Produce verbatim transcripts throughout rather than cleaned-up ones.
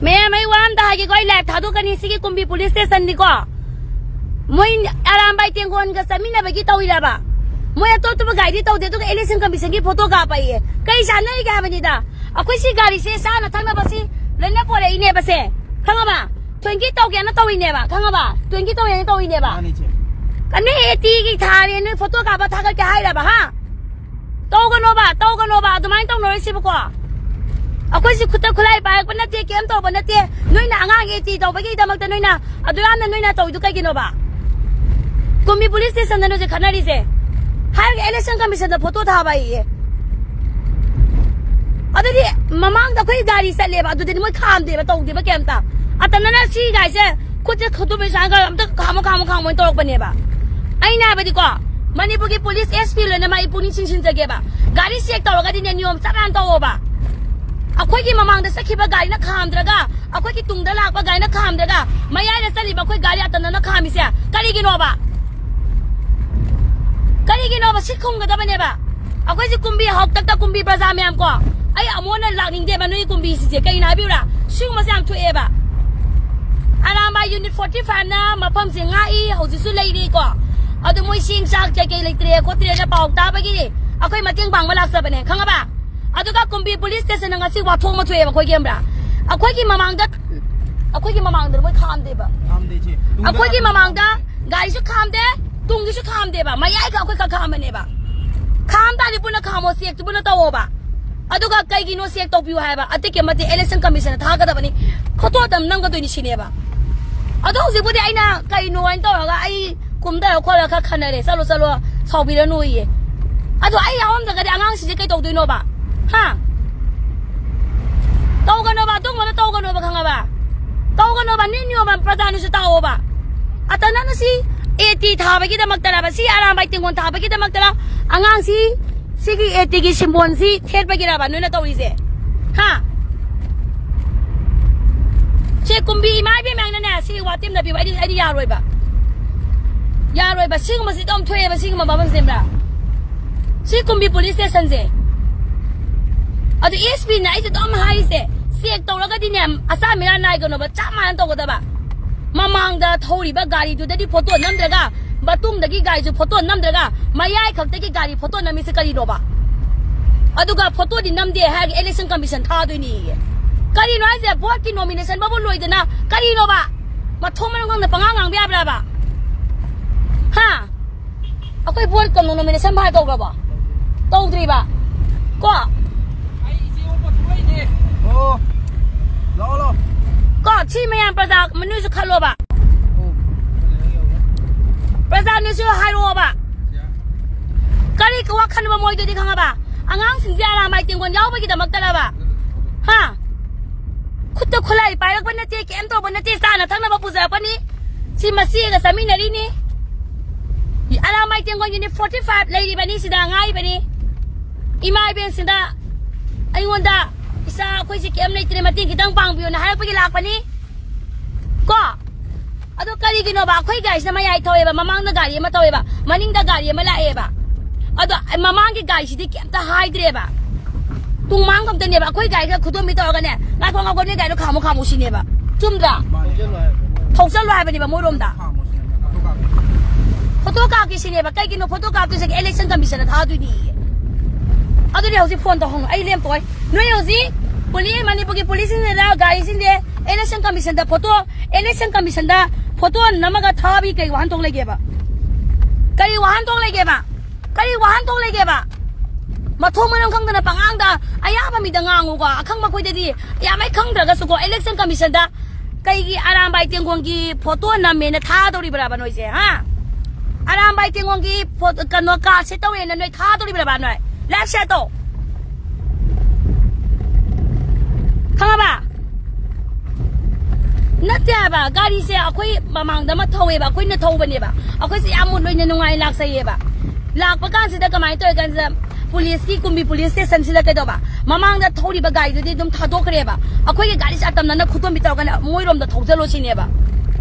ꯃꯌꯥꯝ, ꯑꯩ ꯋꯥ ꯑꯝꯇ ꯍꯥꯏꯒꯦꯀꯣ, ꯑꯩ ꯂꯥꯏꯚ ꯊꯥꯗꯣꯛꯀꯅꯤ ꯁꯤꯒꯤ ꯀꯨꯝꯕꯤ ꯄꯨꯂꯤꯁ ꯁ꯭ꯇꯦꯁꯟꯅꯤꯀꯣ꯫ ꯃꯣꯏ ꯑꯔꯥꯝꯕꯥꯏ ꯇꯦꯡꯒꯣꯟꯒ ꯆꯠꯃꯤꯟꯅꯕꯒꯤ ꯇꯧꯔꯤꯔꯕ? ꯃꯣꯏ ꯑꯇꯣꯞ ꯑꯇꯣꯞꯄ ꯒꯥꯔꯤꯗꯤ ꯇꯧꯗꯦ, ꯑꯗꯨꯒ ꯏꯂꯦꯛꯁꯟ ꯀꯃꯤꯁꯟꯒꯤ ꯐꯣꯇꯣ ꯀꯥꯞꯄꯛꯏꯌꯦ꯫ ꯀꯩ ꯆꯥꯟꯅꯔꯤꯒꯦ ꯍꯥꯏꯕꯅꯤꯗ? ꯑꯩꯈꯣꯏ ꯁꯤ ꯒꯥꯔꯤꯁꯦ ꯆꯥꯅ ꯊꯛꯅꯕ ꯁꯤ ꯂꯣꯏꯅ ꯄꯣꯔꯛꯏꯅꯦꯕ ꯁꯦ, ꯈꯪꯉꯕ? ꯊꯣꯏꯒꯤ ꯇꯧꯒꯦꯅ ꯇꯧꯔꯤꯅꯦꯕ, ꯈꯪꯉꯕ? ꯊꯣꯏꯒꯤ ꯇꯧꯒꯦꯅ ꯇꯧꯔꯤꯅꯦꯕ꯫ ꯃꯥꯅꯤ, ꯏꯆꯦ꯫ ꯀꯟꯅ ꯑꯦ ꯇꯤꯒꯤ ꯊꯥꯔꯦ, ꯅꯣꯏ ꯐꯣꯇꯣ ꯀꯥꯞꯄ ꯊꯥꯒꯠꯀꯦ ꯍꯥꯏꯔꯕ, ꯍꯥ? ꯇꯧꯒꯅꯣꯕ, ꯇꯧꯒꯅꯣꯕ, ꯑꯗꯨꯃꯥꯏꯅ ꯇꯧꯅꯔꯣꯏꯁꯤꯕꯀꯣ꯫ ꯑꯩꯈꯣꯏꯁꯤ ꯈꯨꯠꯇ ꯈꯨꯠꯂꯥꯏ ꯄꯥꯏꯔꯛꯄ ꯅꯠꯇꯦ, ꯀꯩꯝ ꯇꯧꯕ ꯅꯠꯇꯦ꯫ ꯅꯣꯏꯅ ꯑꯉꯥꯡ ꯑꯦ ꯇꯤ ꯇꯧꯕꯒꯤꯗꯃꯛꯇ ꯅꯣꯏꯅ ꯑꯗꯨ ꯌꯥꯝꯅ ꯅꯣꯏꯅ ꯇꯧꯔꯤꯗꯨ ꯀꯩꯒꯤꯅꯣꯕ? ꯀꯨꯝꯕꯤ ꯄꯨꯂꯤꯁ ꯁ꯭ꯇꯦꯁꯟꯗ ꯅꯣꯏꯁꯦ ꯈꯠꯅꯔꯤꯁꯦ꯫ ꯍꯥꯏꯔꯒ ꯏꯂꯦꯛꯁꯟ ꯀꯃꯤꯁꯟꯗ ꯐꯣꯇꯣ ꯊꯥꯕ ꯑꯩꯌꯦ꯫ ꯑꯗꯨꯗꯤ ꯃꯃꯥꯡꯗ ꯑꯩꯈꯣꯏ ꯒꯥꯔꯤ ꯆꯠꯂꯦꯕ, ꯑꯗꯨꯗꯗꯤ ꯃꯣꯏ ꯈꯥꯝꯗꯦꯕ, ꯇꯧꯗꯦꯕ ꯀꯩꯝꯇ꯫ ꯑꯇꯝꯅꯅ ꯁꯤ ꯒꯥꯔꯤꯁꯦ ꯈꯨꯠꯁꯦ ꯈꯨꯠꯇꯨꯝꯕꯩ ꯁꯨꯃꯥꯏꯅ ꯈꯔ ꯑꯝꯇ ꯈꯥꯝꯃꯣ, ꯈꯥꯝꯃꯣ, ꯈꯥꯝꯃꯣ ꯍꯥꯏꯅ ꯇꯧꯔꯛꯄꯅꯦꯕ꯫ ꯑꯩꯅ ꯍꯥꯏꯕꯗꯤꯀꯣ, ꯃꯅꯤꯄꯨꯔꯒꯤ ꯄꯨꯂꯤꯁ ꯑꯦꯁ ꯄꯤ ꯂꯣꯏꯅꯃꯛ ꯑꯩ ꯄꯨꯛꯅꯤꯡ ꯆꯤꯡꯁꯤꯟꯖꯒꯦꯕ꯫ ꯒꯥꯔꯤ ꯆꯦꯛ ꯇꯧꯔꯒꯗꯤꯅꯦ, ꯅꯤꯌꯣꯝ ꯆꯞ ꯃꯥꯟꯅ ꯇꯧꯑꯣꯕ꯫ ꯑꯩꯈꯣꯏꯒꯤ ꯃꯃꯥꯡꯗ ꯆꯠꯈꯤꯕ ꯒꯥꯔꯤꯅ ꯈꯥꯝꯗ꯭ꯔꯒ, ꯑꯩꯈꯣꯏꯒꯤ ꯇꯨꯡꯗ ꯂꯥꯛꯄ ꯒꯥꯔꯤꯅ ꯈꯥꯝꯗ꯭ꯔꯒ, ꯃꯌꯥꯏꯗ ꯆꯠꯂꯤꯕ ꯑꯩꯈꯣꯏ ꯒꯥꯔꯤ ꯑꯇꯝꯅꯅ ꯈꯥꯝꯃꯤꯁꯦ ꯀꯔꯤꯒꯤꯅꯣꯕ? ꯀꯔꯤꯒꯤꯅꯣꯕ? ꯁꯤ ꯈꯨꯝꯒꯗꯕꯅꯦꯕ꯫ ꯑꯩꯈꯣꯏꯁꯦ ꯀꯨꯝꯕꯤ, ꯍꯥꯎꯇꯛꯇ ꯀꯨꯝꯕꯤ ꯄ꯭ꯔꯖꯥ ꯃꯌꯥꯝ ꯀꯣ, ꯑꯩ ꯑꯃꯨꯛ ꯍꯟꯅ ꯂꯥꯛꯅꯤꯡꯗꯦꯕ ꯅꯣꯏꯒꯤ ꯀꯨꯝꯕꯤꯁꯤꯡꯁꯦ꯫ ꯀꯩꯅꯣ ꯍꯥꯏꯕꯤꯌꯨꯔꯥ? ꯁꯤꯒꯨꯝꯕꯁꯦ ꯌꯥꯝ ꯊꯣꯛꯑꯦꯕ꯫ ꯑꯔꯥꯝꯕꯥꯏ ꯌꯨꯅꯤꯠ ꯐꯣꯔꯇꯤ ꯐꯥꯏꯚꯅ ꯃꯐꯝꯁꯦ ꯉꯥꯛꯏ, ꯍꯧꯖꯤꯛꯁꯨ ꯂꯩꯔꯤꯀꯣ꯫ ꯑꯗꯨ ꯃꯣꯏ ꯆꯦꯡ ꯆꯥꯛ ꯀꯩꯀꯩ ꯂꯩꯇ꯭ꯔꯦ ꯈꯣꯠꯇ꯭ꯔꯦꯅ ꯄꯥꯎ ꯇꯥꯕꯒꯤ ꯑꯩꯈꯣꯏ ꯃꯇꯦꯡ ꯄꯥꯡꯕ ꯂꯥꯛꯆꯕꯅꯦ, ꯈꯪꯉꯕ? ꯑꯗꯨꯒ ꯀꯨꯝꯕꯤ ꯄꯨꯂꯤꯁ ꯁ꯭ꯇꯦꯁꯟꯗ ꯉꯁꯤ ꯋꯥꯊꯣꯛ ꯑꯃ ꯊꯣꯛꯑꯦꯕ, ꯑꯩꯈꯣꯏꯒꯤ ꯈꯪꯕ꯭ꯔꯥ? ꯑꯩꯈꯣꯏꯒꯤ ꯃꯃꯥꯡꯗ, ꯑꯩꯈꯣꯏꯒꯤ ꯃꯃꯥꯡꯗ ꯃꯣꯏ ꯈꯥꯝꯗꯦꯕ꯫ ꯈꯥꯝꯗꯦ, ꯏꯆꯦ꯫ ꯇꯨꯡꯗ ꯑꯩꯈꯣꯏꯒꯤ ꯂꯥꯛꯄ ꯃꯃꯥꯡꯗ ꯈꯥꯝꯗꯦ꯫ ꯒꯥꯔꯤꯁꯨ ꯈꯥꯝꯗꯦ, ꯇꯨꯡꯒꯤꯁꯨ ꯈꯥꯝꯗꯦꯕ, ꯃꯌꯥꯏꯒ ꯑꯩꯈꯣꯏ ꯈꯛ ꯈꯥꯝꯕꯅꯦꯕ꯫ ꯈꯥꯝ ꯇꯥꯔꯗꯤ ꯄꯨꯟꯅ ꯈꯥꯝꯃꯣ, ꯆꯦꯛꯇꯨ ꯄꯨꯟꯅ ꯇꯧꯑꯣꯕ꯫ ꯑꯗꯨꯒ ꯀꯩꯒꯤꯅꯣ ꯆꯦꯛ ꯇꯧꯕꯤꯌꯨ ꯍꯥꯏꯕ? ꯑꯇꯤꯛꯀꯤ ꯃꯇꯤꯛ ꯏꯂꯦꯛꯁꯟ ꯀꯃꯤꯁꯟꯅ ꯊꯥꯒꯗꯕꯅꯤ, ꯐꯣꯇꯣ ꯑꯗꯨꯝ ꯅꯝꯒꯗꯣꯏꯅꯤ ꯁꯤꯅꯦꯕ꯫ ꯑꯗꯣ ꯍꯧꯖꯤꯛꯄꯨꯗꯤ ꯑꯩꯅ ꯀꯩꯅꯣ ꯍꯥꯏꯅ ꯇꯧꯔꯒ ꯑꯩ ꯀꯨꯝꯊꯔ ꯈꯣꯠꯂ ꯈꯔ ꯈꯟꯅꯔꯦ, "ꯆꯠꯂꯣ, ꯆꯠꯂꯣ, ꯁꯥꯎꯕꯤꯔꯅꯨ" ꯑꯌꯦ꯫ ꯑꯗꯣ ꯑꯩ ꯌꯥꯎꯔꯝꯗ꯭ꯔꯒꯗꯤ ꯑꯉꯥꯡꯁꯤꯡꯁꯦ ꯀꯩ ꯇꯧꯗꯣꯏꯅꯣꯕ? ꯍꯥ? ꯇꯧꯒꯅꯣꯕ, ꯑꯗꯨꯒꯨꯝꯕꯗꯣ ꯇꯧꯒꯅꯣꯕ, ꯈꯪꯉꯕ? ꯇꯧꯒꯅꯣꯕ, ꯅꯤꯠ ꯅꯤꯌꯣꯝ ꯄ꯭ꯔꯖꯥꯅꯁꯨ ꯇꯥꯛꯑꯣꯕ꯫ ꯑꯇ ꯅꯪꯅ ꯁꯤ ꯑꯦ ꯇꯤ ꯊꯥꯕꯒꯤꯗꯃꯛꯇꯔꯕ, ꯁꯤ ꯑꯔꯥꯝꯕꯥꯏ ꯇꯦꯡꯒꯣꯟ ꯊꯥꯕꯒꯤꯗꯃꯛꯇꯔ? ꯑꯉꯥꯡꯁꯤ ꯁꯤꯒꯤ ꯑꯦ ꯇꯤꯒꯤ ꯁꯤꯝꯕꯣꯟꯁꯤ ꯊꯦꯠꯄꯒꯤꯔꯕ ꯅꯣꯏꯅ ꯇꯧꯔꯤꯁꯦ? ꯍꯥ? ꯁꯦ ꯀꯨꯝꯕꯤ ꯏꯃꯥ ꯏꯕꯦꯝꯃ ꯅꯪꯅꯅꯦ, ꯁꯤ ꯋꯥꯇꯦꯝꯅꯕꯤꯕ ꯑꯩꯗꯤ, ꯑꯩꯗꯤ ꯌꯥꯔꯣꯏꯕ꯫ ꯌꯥꯔꯣꯏꯕ, ꯁꯤꯒꯨꯝꯕꯁꯤ ꯑꯗꯨꯝ ꯊꯣꯛꯑꯦꯕ, ꯁꯤꯒꯨꯝꯕ ꯃꯐꯝꯁꯦ, ꯈꯪꯕ꯭ꯔꯥ? ꯁꯤ ꯀꯨꯝꯕꯤ ꯄꯨꯂꯤꯁ ꯁ꯭ꯇꯦꯁꯟꯁꯦ꯫ ꯑꯗꯨ ꯑꯦꯁ ꯄꯤꯅ ꯑꯩꯁꯦ ꯑꯗꯨꯝ ꯍꯥꯏꯔꯤꯁꯦ, ꯆꯦꯛ ꯇꯧꯔꯒꯗꯤꯅꯦ, ꯑꯆꯥ ꯃꯤꯔꯥ ꯅꯥꯏꯒꯅꯣꯕ, ꯆꯞ ꯃꯥꯟꯅ ꯇꯧꯒꯗꯕ꯫ ꯃꯃꯥꯡꯗ ꯊꯧꯔꯤꯕ ꯒꯥꯔꯤꯗꯨꯗꯗꯤ ꯐꯣꯇꯣ ꯅꯝꯗ꯭ꯔꯒ, ꯃꯇꯨꯡꯗꯒꯤ ꯒꯥꯔꯤꯁꯨ ꯐꯣꯇꯣ ꯅꯝꯗ꯭ꯔꯒ, ꯃꯌꯥꯏ ꯈꯛꯇꯒꯤ ꯒꯥꯔꯤ ꯐꯣꯇꯣ ꯅꯝꯃꯤꯁꯦ ꯀꯔꯤꯅꯣꯕ? ꯑꯗꯨꯒ ꯐꯣꯇꯣꯗꯤ ꯅꯝꯗꯦ ꯍꯥꯏꯔꯒ election commission ꯊꯥꯗꯣꯏꯅꯦꯌꯦ꯫ ꯀꯔꯤꯅꯣ ꯍꯥꯏꯁꯦ? Vote ꯀꯤ nomination ꯐꯥꯎꯕ ꯂꯣꯏꯗꯅ ꯀꯔꯤꯅꯣꯕ? ꯃꯊꯣꯡ ꯃꯔꯝ ꯈꯪꯗꯅ ꯄꯉꯥꯡ ꯉꯥꯡꯕ ꯌꯥꯕ꯭ꯔꯕ? ꯍꯥ? ꯑꯩꯈꯣꯏ vote ꯀ nomination ꯐꯥꯏ ꯇꯧꯈ꯭ꯔꯕꯣ? ꯇꯧꯗ꯭ꯔꯤꯕ? ꯀꯣ? ꯑꯩ ꯏꯆꯦ ꯑꯣꯟꯕ ꯊꯣꯛꯂꯛꯏꯅꯦ꯫ ꯑꯣ, ꯂꯥꯛꯑꯣ, ꯂꯥꯛꯑꯣ꯫ ꯀꯣ, ꯁꯤ ꯃꯌꯥꯝ ꯄ꯭ꯔꯖꯥ ꯃꯅꯨꯡꯁꯨ ꯈꯜꯂꯣꯕ꯫ ꯑꯣ, ꯄ꯭ꯔꯖꯥ ꯅꯣꯏꯁꯨ ꯍꯥꯏꯔꯛꯑꯣꯕ꯫ ꯀꯔꯤ ꯋꯥꯈꯜꯅꯣꯕ ꯃꯣꯏꯗꯨꯗꯤ ꯈꯪꯉꯕ? ꯑꯉꯥꯡꯁꯤꯡꯁꯦ ꯑꯔꯥꯝꯕꯥꯏ ꯇꯦꯡꯒꯣꯟ ꯌꯥꯎꯕꯒꯤꯗꯃꯛꯇꯔꯕ? ꯍꯥ? ꯈꯨꯠꯇ ꯈꯨꯠꯂꯥꯏ ꯄꯥꯏꯔꯛꯄ ꯅꯠꯇꯦ, ꯀꯩꯝ ꯇꯧꯕ ꯅꯠꯇꯦ, ꯆꯥꯅ ꯊꯛꯅꯕ ꯄꯨꯖꯔꯛꯄꯅꯤ꯫ ꯁꯤ ꯃꯆꯦꯒ ꯆꯥꯃꯤꯟꯅꯔꯤꯅꯤ꯫ ꯑꯔꯥꯝꯕꯥꯏ ꯇꯦꯡꯒꯣꯟꯒꯤꯅꯤ forty five ꯂꯩꯔꯤꯕꯅꯤ, ꯁꯤꯗ ꯉꯥꯏꯔꯤꯕꯅꯤ꯫ ꯏꯃꯥ ꯏꯕꯦꯟꯁꯤꯗ ꯑꯩꯉꯣꯟꯗ, "ꯏꯆꯥ, ꯑꯩꯈꯣꯏꯁꯤ ꯀꯩꯝ ꯂꯩꯇ꯭ꯔꯦ, ꯃꯇꯦꯡ ꯈꯤꯇꯪ ꯄꯥꯡꯕꯤꯌꯣꯅ" ꯍꯥꯏꯔꯛꯄꯒꯤ ꯂꯥꯛꯄꯅꯤ ꯀꯣ꯫ ꯑꯗꯣ ꯀꯔꯤꯒꯤꯅꯣꯕ? ꯑꯩꯈꯣꯏ ꯒꯥꯔꯤꯁꯤꯅ ꯃꯌꯥꯏ ꯊꯧꯋꯦꯕ, ꯃꯃꯥꯡꯗ ꯒꯥꯔꯤ ꯑꯃ ꯊꯧꯋꯦꯕ, ꯃꯅꯤꯡꯗ ꯒꯥꯔꯤ ꯑꯃ ꯂꯥꯛꯑꯦꯕ꯫ ꯑꯗꯣ ꯃꯃꯥꯡꯒꯤ ꯒꯥꯔꯤꯁꯤꯗꯤ ꯀꯩꯝꯇ ꯍꯥꯏꯗ꯭ꯔꯦꯕ, ꯇꯨꯡ ꯃꯥꯡ ꯈꯛꯇꯅꯦꯕ꯫ ꯑꯩꯈꯣꯏ ꯒꯥꯔꯤꯒ ꯈꯨꯗꯣꯝꯕꯤ ꯇꯧꯔꯒꯅꯦ, "ꯉꯥꯏꯈꯣ, ꯉꯥꯏꯈꯣ, ꯅꯣꯏ ꯒꯥꯔꯤꯗꯣ ꯈꯥꯝꯃꯣ, ꯈꯥꯝꯃꯣ" ꯁꯤꯅꯦꯕ꯫ ꯆꯨꯝꯗ꯭ꯔꯥ? ꯊꯧꯖꯜꯂꯣ ꯍꯥꯏꯕꯅꯦꯕ ꯃꯣꯏꯔꯣꯝꯗ꯫ ꯐꯣꯇꯣ ꯀꯥꯞꯀꯦ ꯁꯤꯅꯦꯕ꯫ ꯀꯩꯒꯤꯅꯣ ꯐꯣꯇꯣ ꯀꯥꯞꯇꯣꯏꯁꯦ? Election commission ꯗ ꯊꯥꯗꯣꯏꯅꯤ꯫ ꯑꯗꯨꯗꯤ ꯍꯧꯖꯤꯛ ꯐꯣꯟ ꯇꯧꯍꯪꯉꯣ, ꯑꯩ ꯂꯦꯝꯇꯣꯏ꯫ ꯅꯣꯏ ꯍꯧꯖꯤꯛ ꯄꯨꯂꯤꯁ, ꯃꯅꯤꯄꯨꯔꯒꯤ ꯄꯨꯂꯤꯁꯁꯤꯡꯁꯤꯗ ꯒꯥꯔꯤꯁꯤꯡꯁꯦ election commission ꯗ ꯐꯣꯇꯣ, election commission ꯗ ꯐꯣꯇꯣ ꯅꯝꯃꯒ ꯊꯥꯕꯤ ꯀꯩ ꯋꯥꯍꯟꯊꯣꯛ ꯂꯩꯒꯦꯕ? ꯀꯔꯤ ꯋꯥꯍꯟꯊꯣꯛ ꯂꯩꯒꯦꯕ? ꯀꯔꯤ ꯋꯥꯍꯟꯊꯣꯛ ꯂꯩꯒꯦꯕ? ꯃꯊꯣꯡ ꯃꯔꯝ ꯈꯪꯗꯅ ꯄꯉꯥꯡꯗ ꯑꯌꯥꯕ ꯃꯤꯗ ꯉꯥꯡꯉꯨꯀꯣ꯫ ꯑꯈꯪꯕ ꯑꯩꯈꯣꯏꯗꯗꯤ ꯌꯥꯝꯃꯩ ꯈꯪꯗ꯭ꯔꯒꯁꯨꯀꯣ, election commission ꯗ ꯀꯩꯒꯤ ꯑꯔꯥꯝꯕꯥꯏ ꯇꯦꯡꯒꯣꯟꯒꯤ ꯐꯣꯇꯣ ꯅꯝꯃꯦꯅ ꯊꯥꯗꯧꯔꯤꯕ꯭ꯔꯕ ꯅꯣꯏꯁꯦ, ꯍꯥ? ꯑꯔꯥꯝꯕꯥꯏ ꯇꯦꯡꯒꯣꯟꯒꯤ ꯐꯣ-, ꯀꯩꯅꯣ, ꯀꯥꯔꯠꯁꯦ ꯇꯧꯔꯦꯅ ꯅꯣꯏ ꯊꯥꯗꯧꯔꯤꯕ꯭ꯔꯕ ꯅꯣꯏ? Left side ꯇꯣ꯫ ꯈꯪꯉꯕ? ꯅꯠꯇꯦ ꯍꯥꯏꯕ, ꯒꯥꯔꯤꯁꯦ ꯑꯩꯈꯣꯏ ꯃꯃꯥꯡꯗ ꯑꯃ ꯊꯧꯋꯦꯕ, ꯑꯩꯈꯣꯏꯅ ꯊꯧꯕꯅꯦꯕ꯫ ꯑꯩꯈꯣꯏꯁꯦ ꯌꯥꯝ ꯃꯨꯠ ꯑꯣꯏꯅ ꯅꯨꯡꯉꯥꯏ ꯂꯥꯛꯆꯩꯌꯦꯕ꯫ ꯂꯥꯛꯄ ꯀꯥꯟꯁꯤꯗ ꯀꯃꯥꯏꯅ ꯇꯧꯋꯦ ꯀꯥꯟꯁꯤꯗ, ꯄꯨꯂꯤꯁꯀꯤ, ꯀꯨꯝꯕꯤ ꯄꯨꯂꯤꯁ ꯁ꯭ꯇꯦꯁꯟꯁꯤꯗ ꯀꯩꯗꯧꯕ? ꯃꯃꯥꯡꯗ ꯊꯧꯔꯤꯕ ꯒꯥꯔꯤꯗꯨꯗꯤ ꯑꯗꯨꯝ ꯊꯥꯗꯣꯛꯈ꯭ꯔꯦꯕ꯫ ꯑꯩꯈꯣꯏꯒꯤ ꯒꯥꯔꯤꯁꯦ ꯑꯇꯝꯅꯅ ꯈꯨꯗꯣꯝꯕꯤ ꯇꯧꯔꯒꯅ ꯃꯣꯏꯔꯣꯝꯗ ꯊꯧꯖꯜꯂꯣ ꯁꯤꯅꯦꯕ꯫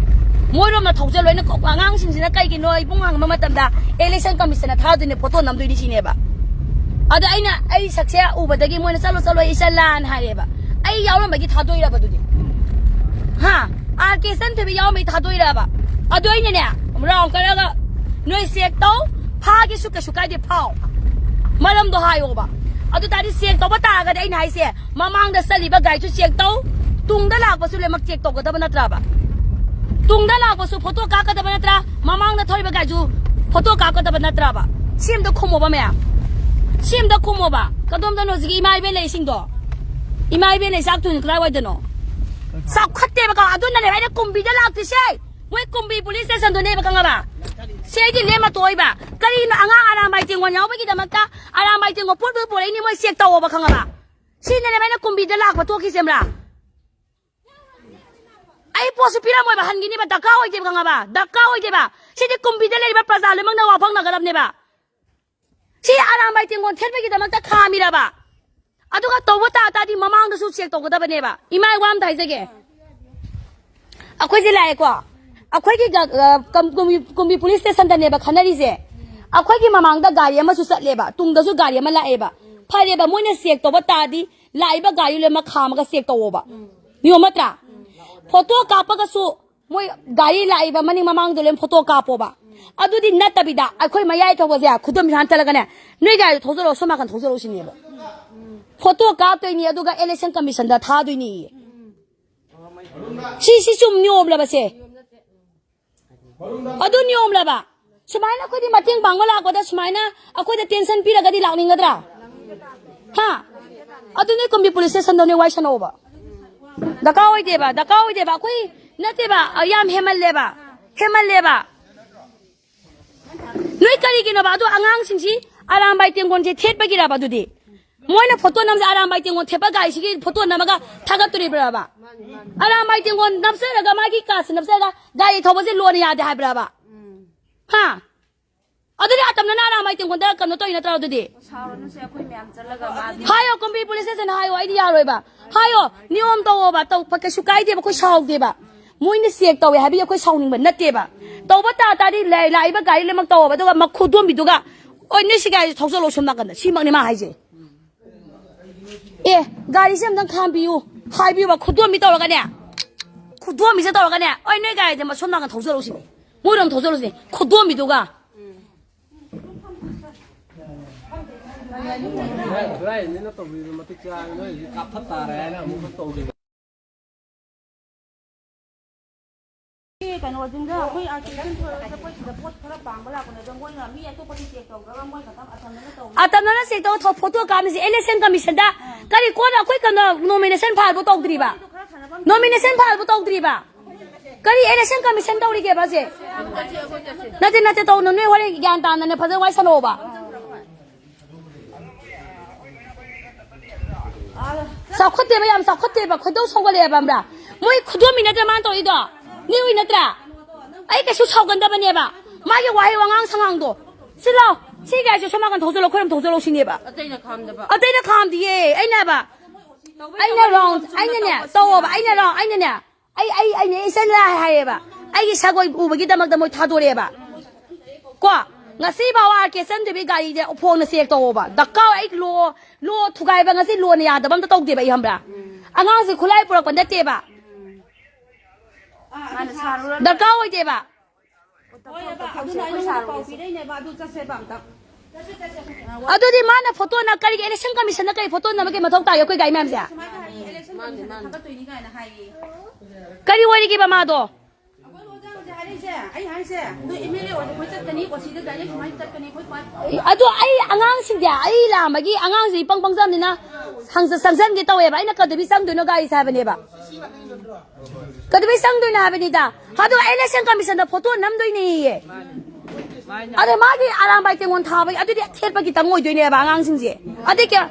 ꯃꯣꯏꯔꯣꯝꯗ ꯊꯧꯖꯜꯂꯣ꯫ ꯑꯩꯅ ꯀꯧꯕ ꯑꯉꯥꯡꯁꯤꯡꯁꯤꯅ ꯀꯩꯒꯤꯅꯣ ꯏꯕꯨꯡ ꯍꯪꯕ ꯃꯇꯝꯗ, "Election commission ꯅ ꯊꯥꯗꯣꯏꯅꯦ, ꯐꯣꯇꯣ ꯅꯝꯗꯣꯏꯅꯤ" ꯁꯤꯅꯦꯕ꯫ ꯑꯗ ꯑꯩꯅ, ꯑꯩ ꯁꯛꯁꯦ ꯎꯕꯗꯒꯤ ꯃꯣꯏꯅ "ꯆꯠꯂꯣ, ꯆꯠꯂꯣ, ꯏꯆꯜꯂꯥꯅ" ꯍꯥꯏꯔꯦꯕ꯫ ꯑꯩ ꯌꯥꯎꯔꯝꯕꯒꯤ ꯊꯥꯗꯣꯛꯏꯔꯕ ꯑꯗꯨꯗꯤ? ꯍꯥ? ꯑꯥꯔ ꯀꯦ ꯁꯟꯊꯣꯏꯕꯤ ꯌꯥꯎꯔꯝꯕꯒꯤ ꯊꯥꯗꯣꯛꯏꯔꯕ? ꯑꯗꯨ ꯑꯩꯅꯅꯦ, ꯔꯥꯎꯟ ꯀꯠꯂꯒ ꯅꯣꯏ ꯆꯦꯛ ꯇꯧ, ꯐꯥꯒꯦꯁꯨ ꯀꯩꯁꯨ ꯀꯥꯏꯗꯦ, ꯐꯥꯎ꯫ ꯃꯔꯝꯗꯣ ꯍꯥꯏꯌꯣꯕ꯫ ꯑꯗꯨ ꯇꯥꯔꯗꯤ ꯆꯦꯛ ꯇꯧꯕ ꯇꯥꯔꯒꯗꯤ ꯑꯩꯅ ꯍꯥꯏꯁꯦ, ꯃꯃꯥꯡꯗ ꯆꯠꯂꯤꯕ ꯒꯥꯔꯤꯁꯨ ꯆꯦꯛ ꯇꯧ, ꯇꯨꯡꯗ ꯂꯥꯛꯄꯁꯨ ꯂꯣꯏꯅꯃꯛ ꯆꯦꯛ ꯇꯧꯒꯗꯕ ꯅꯠꯇ꯭ꯔꯕ? ꯇꯨꯡꯗ ꯂꯥꯛꯄꯁꯨ ꯐꯣꯇꯣ ꯀꯥꯞꯀꯗꯕ ꯅꯠꯇ꯭ꯔꯥ? ꯃꯃꯥꯡꯗ ꯊꯧꯔꯤꯕ ꯒꯥꯔꯤꯁꯨ ꯐꯣꯇꯣ ꯀꯥꯞꯀꯗꯕ ꯅꯠꯇ꯭ꯔꯕ? ꯁꯤ ꯑꯝꯇ ꯈꯨꯝꯃꯣꯕ ꯃꯌꯥꯝ꯫ ꯁꯤ ꯑꯝꯇ ꯈꯨꯝꯃꯣꯕ꯫ ꯀꯗꯣꯝꯗꯅꯣ ꯍꯧꯖꯤꯛꯀꯤ ꯏꯃꯥ ꯏꯕꯦꯟ ꯂꯩꯁꯤꯡꯗꯣ? ꯏꯃꯥ ꯏꯕꯦꯟ ꯂꯩ ꯆꯥꯛ ꯊꯣꯡꯉꯤ ꯀꯗꯥꯏꯋꯥꯏꯗꯅꯣ? ꯆꯥꯎꯈꯠꯇꯦꯕꯀꯣ꯫ ꯑꯗꯨꯅꯅꯦꯕ ꯑꯩꯅ ꯀꯨꯝꯕꯤꯗ ꯂꯥꯛꯇ꯭ꯔꯤꯁꯦ꯫ ꯃꯣꯏ ꯀꯨꯝꯕꯤ ꯄꯨꯂꯤꯁ ꯁ꯭ꯇꯦꯁꯟꯗꯨꯅꯦꯕ, ꯈꯪꯉꯕ? ꯁꯤ ꯑꯩꯗꯤ ꯂꯦꯝꯃ ꯇꯣꯛꯏꯕ꯫ ꯀꯔꯤꯅꯣ ꯑꯉꯥꯡ ꯑꯔꯥꯝꯕꯥꯏ ꯇꯦꯡꯒꯣꯟ ꯌꯥꯎꯕꯒꯤꯗꯃꯛꯇ ꯑꯔꯥꯝꯕꯥꯏ ꯇꯦꯡꯒꯣꯟ ꯄꯣꯠ ꯄꯣꯠ ꯄꯣꯔꯛꯏꯅꯤ, ꯃꯣꯏ ꯆꯦꯛ ꯇꯧꯑꯣꯕ, ꯈꯪꯉꯕ? ꯁꯤꯅꯅꯦꯕ ꯑꯩꯅ ꯀꯨꯝꯕꯤꯗ ꯂꯥꯛꯄ ꯇꯣꯛꯈꯤꯁꯦ, ꯈꯪꯕ꯭ꯔꯥ? ꯑꯩ ꯄꯣꯠꯁꯨ ꯄꯤꯔꯝꯃꯣꯏꯕ, ꯍꯟꯈꯤꯅꯤꯕ, ꯗꯔꯀꯥꯔ ꯑꯣꯏꯗꯦꯕ, ꯈꯪꯉꯕ? ꯗꯔꯀꯥꯔ ꯑꯣꯏꯗꯦꯕ꯫ ꯁꯤꯗꯤ ꯀꯨꯝꯕꯤꯗ ꯂꯩꯔꯤꯕ ꯄ꯭ꯔꯖꯥ ꯂꯣꯏꯅꯃꯛꯅ ꯋꯥꯐꯪꯅꯒꯗꯕꯅꯦꯕ꯫ ꯁꯤ ꯑꯔꯥꯝꯕꯥꯏ ꯇꯦꯡꯒꯣꯟ ꯊꯦꯠꯄꯒꯤꯗꯃꯛꯇ ꯈꯥꯝꯃꯤꯔꯕ? ꯑꯗꯨꯒ ꯇꯧꯕ ꯇꯥ ꯇꯥꯔꯗꯤ ꯃꯃꯥꯡꯗꯁꯨ ꯆꯦꯛ ꯇꯧꯒꯗꯕꯅꯦꯕ꯫ ꯏꯃꯥ, ꯋꯥ ꯑꯝꯇ ꯍꯥꯏꯖꯒꯦ꯫ ꯑꯩꯈꯣꯏꯁꯦ ꯂꯥꯛꯑꯦꯀꯣ, ꯑꯩꯈꯣꯏꯒꯤ ꯒ-, ꯑ, ꯀꯝ-, ꯀꯨꯝꯕꯤ, ꯀꯨꯝꯕꯤ ꯄꯨꯂꯤꯁ ꯁ꯭ꯇꯦꯁꯟꯗꯅꯦꯕ ꯈꯟꯅꯔꯤꯁꯦ꯫ ꯑꯩꯈꯣꯏꯒꯤ ꯃꯃꯥꯡꯗ ꯒꯥꯔꯤ ꯑꯃꯁꯨ ꯆꯠꯂꯦꯕ, ꯇꯨꯡꯗꯁꯨ ꯒꯥꯔꯤ ꯑꯃ ꯂꯥꯛꯑꯦꯕ꯫ ꯐꯔꯦꯕ, ꯃꯣꯏꯅ ꯆꯦꯛ ꯇꯧꯕ ꯇꯥꯔꯗꯤ ꯂꯥꯛꯏꯕ ꯒꯥꯔꯤ ꯂꯣꯏꯅꯃꯛ ꯈꯥꯝꯃꯒ ꯆꯦꯛ ꯇꯧꯑꯣꯕ꯫ ꯅꯤꯌꯣꯝ ꯅꯠꯇ꯭ꯔꯥ? ꯐꯣꯇꯣ ꯀꯥꯞꯄꯒꯁꯨ ꯃꯣꯏ ꯒꯥꯔꯤ ꯂꯥꯛꯏꯕ ꯃꯅꯤꯡ ꯃꯃꯥꯡꯗꯣ ꯂꯣꯏ ꯐꯣꯇꯣ ꯀꯥꯞꯄꯣꯕ꯫ ꯑꯗꯨꯗꯤ ꯅꯠꯇꯕꯤꯗ ꯑꯩꯈꯣꯏ ꯃꯌꯥꯏ ꯊꯧꯕꯁꯦ ꯈꯨꯗꯣꯝ ꯏꯍꯥꯟ ꯆꯠꯂꯒꯅꯦ, "ꯅꯣꯏ ꯒꯥꯔꯤꯗꯣ ꯊꯧꯖꯔꯛꯑꯣ, ꯁꯣꯝ ꯅꯥꯀꯟ ꯊꯧꯖꯔꯛꯑꯣ" ꯁꯤꯅꯦꯕ꯫ ꯐꯣꯇꯣ ꯀꯥꯞꯇꯣꯏꯅꯤ, ꯑꯗꯨꯒ ꯏꯂꯦꯛꯁꯟ ꯀꯃꯤꯁꯟꯗ ꯊꯥꯗꯣꯏꯅꯤ꯫ ꯁꯤ, ꯁꯤ ꯆꯨꯝ ꯅꯤꯌꯣꯝꯂꯕ ꯁꯦ? ꯑꯗꯨ ꯅꯤꯌꯣꯝꯂꯕ? ꯁꯨꯃꯥꯏꯅ ꯑꯩꯈꯣꯏꯗꯤ ꯃꯇꯦꯡ ꯄꯥꯡꯕ ꯂꯥꯛꯄꯗ ꯁꯨꯃꯥꯏꯅ ꯑꯩꯈꯣꯏꯗ ꯇꯦꯟꯁꯟ ꯄꯤꯔꯒꯗꯤ ꯂꯥꯛꯅꯤꯡꯒꯗ꯭ꯔꯥ? ꯍꯥ? ꯑꯗꯨꯅꯦ ꯀꯨꯝꯕꯤ ꯄꯨꯂꯤꯁ ꯁ꯭ꯇꯦꯁꯟꯗꯅꯦ ꯋꯥꯏ ꯁꯥꯟꯅꯧꯕ꯫ ꯗꯔꯀꯥꯔ ꯑꯣꯏꯗꯦꯕ, ꯗꯔꯀꯥꯔ ꯑꯣꯏꯗꯦꯕ꯫ ꯑꯩꯈꯣꯏ ꯅꯠꯇꯦꯕ, ꯌꯥꯝ ꯍꯦꯟꯃꯜꯂꯦꯕ, ꯍꯦꯟꯃꯜꯂꯦꯕ꯫ ꯅꯣꯏ ꯀꯔꯤꯒꯤꯅꯣꯕ? ꯑꯗꯣ ꯑꯉꯥꯡꯁꯤꯡꯁꯤ ꯑꯔꯥꯝꯕꯥꯏ ꯇꯦꯡꯒꯣꯟꯁꯦ ꯊꯦꯠꯄꯒꯤꯔꯕ ꯑꯗꯨꯗꯤ? ꯃꯣꯏꯅ ꯐꯣꯇꯣ ꯅꯝꯖ-, ꯑꯔꯥꯝꯕꯥꯏ ꯇꯦꯡꯒꯣꯟ ꯊꯦꯠꯄ ꯒꯥꯔꯤꯁꯤꯒꯤ ꯐꯣꯇꯣ ꯅꯝꯃꯒ ꯊꯥꯒꯠꯇꯣꯔꯤꯕ꯭ꯔꯕ? ꯑꯔꯥꯝꯕꯥꯏ ꯇꯦꯡꯒꯣꯟ ꯅꯞꯆꯔꯒ, ꯃꯥꯒꯤ ꯀꯥꯁꯤ ꯅꯞꯆꯔꯒ ꯒꯥꯔꯤ ꯊꯧꯕꯁꯦ ꯂꯣꯟꯅ ꯌꯥꯗꯦ ꯍꯥꯏꯕ꯭ꯔꯕ? ꯍꯥ? ꯑꯗꯨꯗꯤ ꯑꯇꯝꯅꯅ ꯑꯔꯥꯝꯕꯥꯏ ꯇꯦꯡꯒꯣꯟꯗ ꯀꯩꯅꯣ ꯇꯧꯔꯤ ꯅꯠꯇ꯭ꯔꯣ ꯑꯗꯨꯗꯤ? ꯁꯥꯎꯔꯅꯨꯁꯦ, ꯑꯩꯈꯣꯏ ꯃꯌꯥꯝ ꯆꯠꯂꯒ ꯃꯥ ꯑꯗꯨꯝ ꯍꯥꯏꯌꯣ, ꯀꯨꯝꯕꯤ ꯄꯨꯂꯤꯁ ꯁ꯭ꯇꯦꯁꯟ ꯍꯥꯏꯌꯣ, ꯑꯩꯗꯤ ꯌꯥꯔꯣꯏꯕ꯫ ꯍꯥꯏꯌꯣ, ꯅꯤꯌꯣꯝ ꯇꯧꯋꯣꯕ, ꯇꯧ-, ꯀꯩꯁꯨ ꯀꯥꯏꯗꯦꯕ, ꯑꯩꯈꯣꯏ ꯁꯥꯎꯗꯦꯕ꯫ ꯃꯣꯏꯅ ꯆꯦꯛ ꯇꯧꯋꯦ ꯍꯥꯏꯕꯒꯤ ꯑꯩꯈꯣꯏ ꯁꯥꯎꯅꯤꯡꯕ ꯅꯠꯇꯦꯕ꯫ ꯇꯧꯕ ꯇꯥ ꯇꯥꯔꯗꯤ ꯂꯥ-, ꯂꯥꯛꯏꯕ ꯒꯥꯔꯤ ꯂꯣꯏꯅꯃꯛ ꯇꯧꯋꯣꯕ, ꯑꯗꯨꯒ ꯃꯈꯨꯗꯣꯝꯕꯤꯗꯨꯒ, "ꯑꯣꯏ, ꯅꯣꯏ ꯁꯤ ꯒꯥꯔꯤꯁꯦ ꯊꯧꯖꯜꯂꯣ ꯁꯣꯝ ꯅꯥꯀꯟꯗ", ꯁꯤꯃꯛꯅꯤ ꯃꯥ ꯍꯥꯏꯁꯦ꯫ ꯑꯦ, ꯒꯥꯔꯤꯁꯦ ꯑꯝꯇꯪ ꯈꯥꯝꯕꯤꯌꯨ, ꯍꯥꯏꯕꯤꯌꯨꯕ, ꯈꯨꯗꯣꯝꯕꯤ ꯇꯧꯔꯒꯅꯦ, ꯈꯨꯗꯣꯝꯕꯤꯁꯦ ꯇꯧꯔꯒꯅꯦ, ꯑꯣꯏ, ꯅꯣꯏ ꯒꯥꯔꯤꯁꯦ ꯃꯁꯣꯝ ꯅꯥꯀꯟ ꯊꯧꯖꯜꯂꯨꯁꯤꯅꯦ, ꯃꯣꯏꯔꯣꯝ ꯊꯧꯖꯜꯂꯨꯁꯤꯅꯦ, ꯈꯨꯗꯣꯝꯕꯤꯗꯨꯒ꯫ ꯈꯨꯔꯥꯏꯅꯤꯅ ꯇꯧꯕꯤꯕ ꯃꯇꯤꯛ ꯆꯥꯔꯦ, ꯅꯣꯏ ꯍꯧꯖꯤꯛ ꯀꯥꯞꯊꯠ ꯇꯥꯔꯦ ꯍꯥꯏꯅ ꯑꯃꯨꯛ ꯇꯧꯔꯤꯕ꯫ ꯀꯩꯅꯣꯁꯤꯡꯗ ꯑꯩꯈꯣꯏ ꯑꯥꯔꯇꯤꯁꯤꯡ ꯊꯣꯛꯂꯛꯄ ꯁꯤꯗ ꯄꯣꯠ ꯈꯔ ꯄꯥꯡꯕ ꯂꯥꯛꯄꯅꯦ, ꯑꯗꯣ ꯃꯣꯏꯅ ꯃꯤ ꯑꯇꯣꯞꯄꯗꯤ ꯆꯦꯛ ꯇꯧꯗ꯭ꯔꯒ ꯃꯣꯏ ꯈꯛꯇꯪ ꯑꯇꯝꯅꯅ ꯇꯧꯕ꯫ ꯑꯇꯝꯅꯅ ꯆꯦꯛ ꯇꯧ ꯊꯣ-, ꯐꯣꯇꯣ ꯀꯥꯞꯅꯤꯁꯦ ꯏꯂꯦꯛꯁꯟ ꯀꯃꯤꯁꯟꯗ꯫ ꯀꯔꯤ ꯀꯣꯟꯅ ꯑꯩꯈꯣꯏ ꯀꯩꯅꯣ ꯅꯣꯃꯤꯅꯦꯁꯟ ꯐꯥꯏꯜꯕꯨ ꯇꯧꯗ꯭ꯔꯤꯕ? ꯅꯣꯃꯤꯅꯦꯁꯟ ꯐꯥꯏꯜꯕꯨ ꯇꯧꯗ꯭ꯔꯤꯕ? ꯀꯔꯤ ꯏꯂꯦꯛꯁꯟ ꯀꯃꯤꯁꯟ ꯇꯧꯔꯤꯒꯦꯕ ꯁꯦ? ꯅꯠꯇꯦ, ꯅꯠꯇꯦ, ꯇꯧꯅꯨ, ꯅꯣꯏ ꯍꯣꯔꯦꯟ ꯒ꯭ꯌꯥꯟ ꯇꯥꯅꯅꯦ ꯐꯖꯅ ꯋꯥꯔꯤ ꯁꯥꯟꯅꯧꯕ꯫ ꯆꯥꯎꯈꯠꯇꯦꯕ, ꯌꯥꯝ ꯆꯥꯎꯈꯠꯇꯦꯕ, ꯈꯣꯏꯗꯧ ꯁꯧꯒꯠꯂꯛꯑꯦꯕ, ꯈꯪꯕ꯭ꯔꯥ? ꯃꯣꯏ ꯈꯨꯗꯣꯝꯕꯤ ꯅꯠꯇ꯭ꯔ ꯃꯥꯅ ꯇꯧꯔꯤꯗꯣ? ꯅꯦ ꯍꯣꯏ ꯅꯠꯇ꯭ꯔꯥ? ꯑꯩ ꯀꯩꯁꯨ ꯁꯥꯎꯒꯟꯗꯕꯅꯦꯕ꯫ ꯃꯥꯒꯤ ꯋꯥꯍꯩ ꯋꯥꯉꯥꯡ ꯁꯉꯥꯡꯗꯣ꯫ ꯁꯤ ꯂꯥꯎ, ꯁꯤ ꯒꯥꯔꯤꯁꯦ ꯁꯣꯝ ꯅꯥꯀꯟ ꯊꯧꯖꯜꯂꯣ, ꯑꯩꯈꯣꯏꯔꯣꯝ ꯊꯧꯖꯜꯂꯣ ꯁꯤꯅꯦꯕ꯫ ꯑꯇꯩꯅ ꯈꯥꯝꯗꯕ꯫ ꯑꯇꯩꯅ ꯈꯥꯝꯗꯤꯌꯦ, ꯑꯩꯅ ꯍꯥꯏꯕ꯫ ꯑꯩꯅ ꯔꯥꯎꯟ, ꯑꯩꯅꯅꯦ, ꯇꯧꯋꯣꯕ, ꯑꯩꯅ ꯔꯥꯎꯟ, ꯑꯩꯅꯅꯦ, ꯑꯩ, ꯑꯩ, ꯑꯩꯅ ꯏꯆꯟ ꯂꯥꯏ ꯍꯥꯏꯌꯦꯕ꯫ ꯑꯩꯒꯤ ꯁꯒꯣꯜ ꯎꯕꯒꯤꯗꯃꯛꯇ ꯃꯣꯏ ꯊꯥꯗꯣꯔꯛꯑꯦꯕ꯫ ꯀꯣ, ꯉꯁꯤ ꯐꯥꯎ ꯑꯥꯔ ꯀꯦ ꯆꯟꯗꯕꯤ ꯒꯥꯔꯤꯁꯦ ꯎꯐꯣꯡꯅ ꯆꯦꯛ ꯇꯧꯋꯣꯕ꯫ ꯗꯔꯀꯥꯔ ꯑꯣꯏ, ꯑꯩ ꯂꯣ, ꯂꯣ ꯊꯨꯒꯥꯏꯕ ꯉꯁꯤ ꯂꯣꯅ ꯌꯥꯗꯕ ꯑꯝꯇ ꯇꯧꯗꯦꯕ ꯑꯩ, ꯈꯪꯕ꯭ꯔꯥ? ꯑꯉꯥꯡꯁꯦ ꯈꯨꯠꯂꯥꯏ ꯄꯨꯔꯛꯄ ꯅꯠꯇꯦꯕ꯫ ꯃꯥꯅ ꯁꯥꯔꯨꯔ ꯗꯔꯀꯥꯔ ꯑꯣꯏꯗꯦꯕ꯫ ꯍꯣꯏ, ꯑꯗꯨꯅ ꯑꯩ ꯅꯉꯣꯟꯗ ꯄꯥꯎ ꯄꯤꯔꯛꯏꯅꯦꯕ, ꯑꯗꯨ ꯆꯠꯁꯦꯕ ꯑꯝꯇ꯫ ꯑꯗꯨꯗꯤ ꯃꯥꯅ ꯐꯣꯇꯣꯅ ꯀꯔꯤꯒꯤ ꯏꯂꯦꯛꯁꯟ ꯀꯃꯤꯁꯟꯗ ꯀꯔꯤ ꯐꯣꯇꯣ ꯅꯝꯕꯒꯤ ꯃꯊꯧ ꯇꯥꯒꯦ ꯑꯩꯈꯣꯏ ꯒꯥꯔꯤ ꯃꯌꯥꯝꯁꯦ? ꯁꯨꯃꯥꯏꯅ ꯍꯥꯏꯌꯦ, ꯏꯂꯦꯛꯁꯟ ꯀꯃꯤꯁꯟꯅ ꯊꯥꯒꯠꯇꯣꯏꯅꯤ ꯀꯥꯏꯅ ꯍꯥꯏꯌꯦ꯫ ꯀꯔꯤ ꯑꯣꯏꯔꯤꯒꯦꯕ ꯃꯥꯗꯣ? ꯑꯩꯈꯣꯏ ꯑꯣꯖꯥ ꯍꯧꯖꯤꯛ ꯍꯥꯏꯔꯛꯏꯁꯦ, ꯑꯩ ꯍꯥꯏꯁꯦ, ꯅꯣꯏ ꯑꯦꯝ ꯑꯦꯜ ꯑꯦ ꯑꯣꯏꯔꯗꯤ ꯑꯩꯈꯣꯏ ꯆꯠꯀꯅꯤ, ꯑꯣ ꯁꯤꯗ ꯗꯥꯏꯔꯦꯛ ꯁꯨꯃꯥꯏꯅ ꯆꯠꯀꯅꯤ, ꯑꯩꯈꯣꯏ ꯄꯥꯔꯇꯤ ꯑꯗꯣ ꯑꯩ ꯑꯉꯥꯡꯁꯤꯡꯁꯦ, ꯑꯩ ꯂꯥꯛꯑꯝꯕꯒꯤ ꯑꯉꯥꯡꯁꯦ ꯏꯄꯪ ꯄꯪꯖꯕꯅꯤꯅ ꯍꯪꯆ-, ꯆꯪꯁꯟꯒꯦ ꯇꯧꯋꯦꯕ꯫ ꯑꯩꯅ ꯀꯩꯗꯧꯕꯩ ꯆꯪꯗꯣꯏꯅꯣ ꯒꯥꯔꯤꯁꯦ ꯍꯥꯏꯕꯅꯦꯕ꯫ ꯀꯩꯗꯧꯕꯩ ꯆꯪꯗꯣꯏꯅꯣ ꯍꯥꯏꯕꯅꯤꯗ꯫ ꯑꯗꯣ ꯏꯂꯦꯛꯁꯟ ꯀꯃꯤꯁꯟꯗ ꯐꯣꯇꯣ ꯅꯝꯗꯣꯏꯅꯦꯌꯦ꯫ ꯑꯗꯣ ꯃꯥꯒꯤ ꯑꯔꯥꯝꯕꯥꯏ ꯇꯦꯡꯉꯣꯟ ꯊꯥꯕꯒꯤ ꯑꯗꯨꯗꯤ ꯊꯦꯠꯄꯒꯤ ꯇꯪ ꯑꯣꯏꯗꯣꯏꯅꯦꯕ ꯑꯉꯥꯡꯁꯤꯡꯁꯦ꯫ ꯑꯗꯩ ꯀꯌꯥ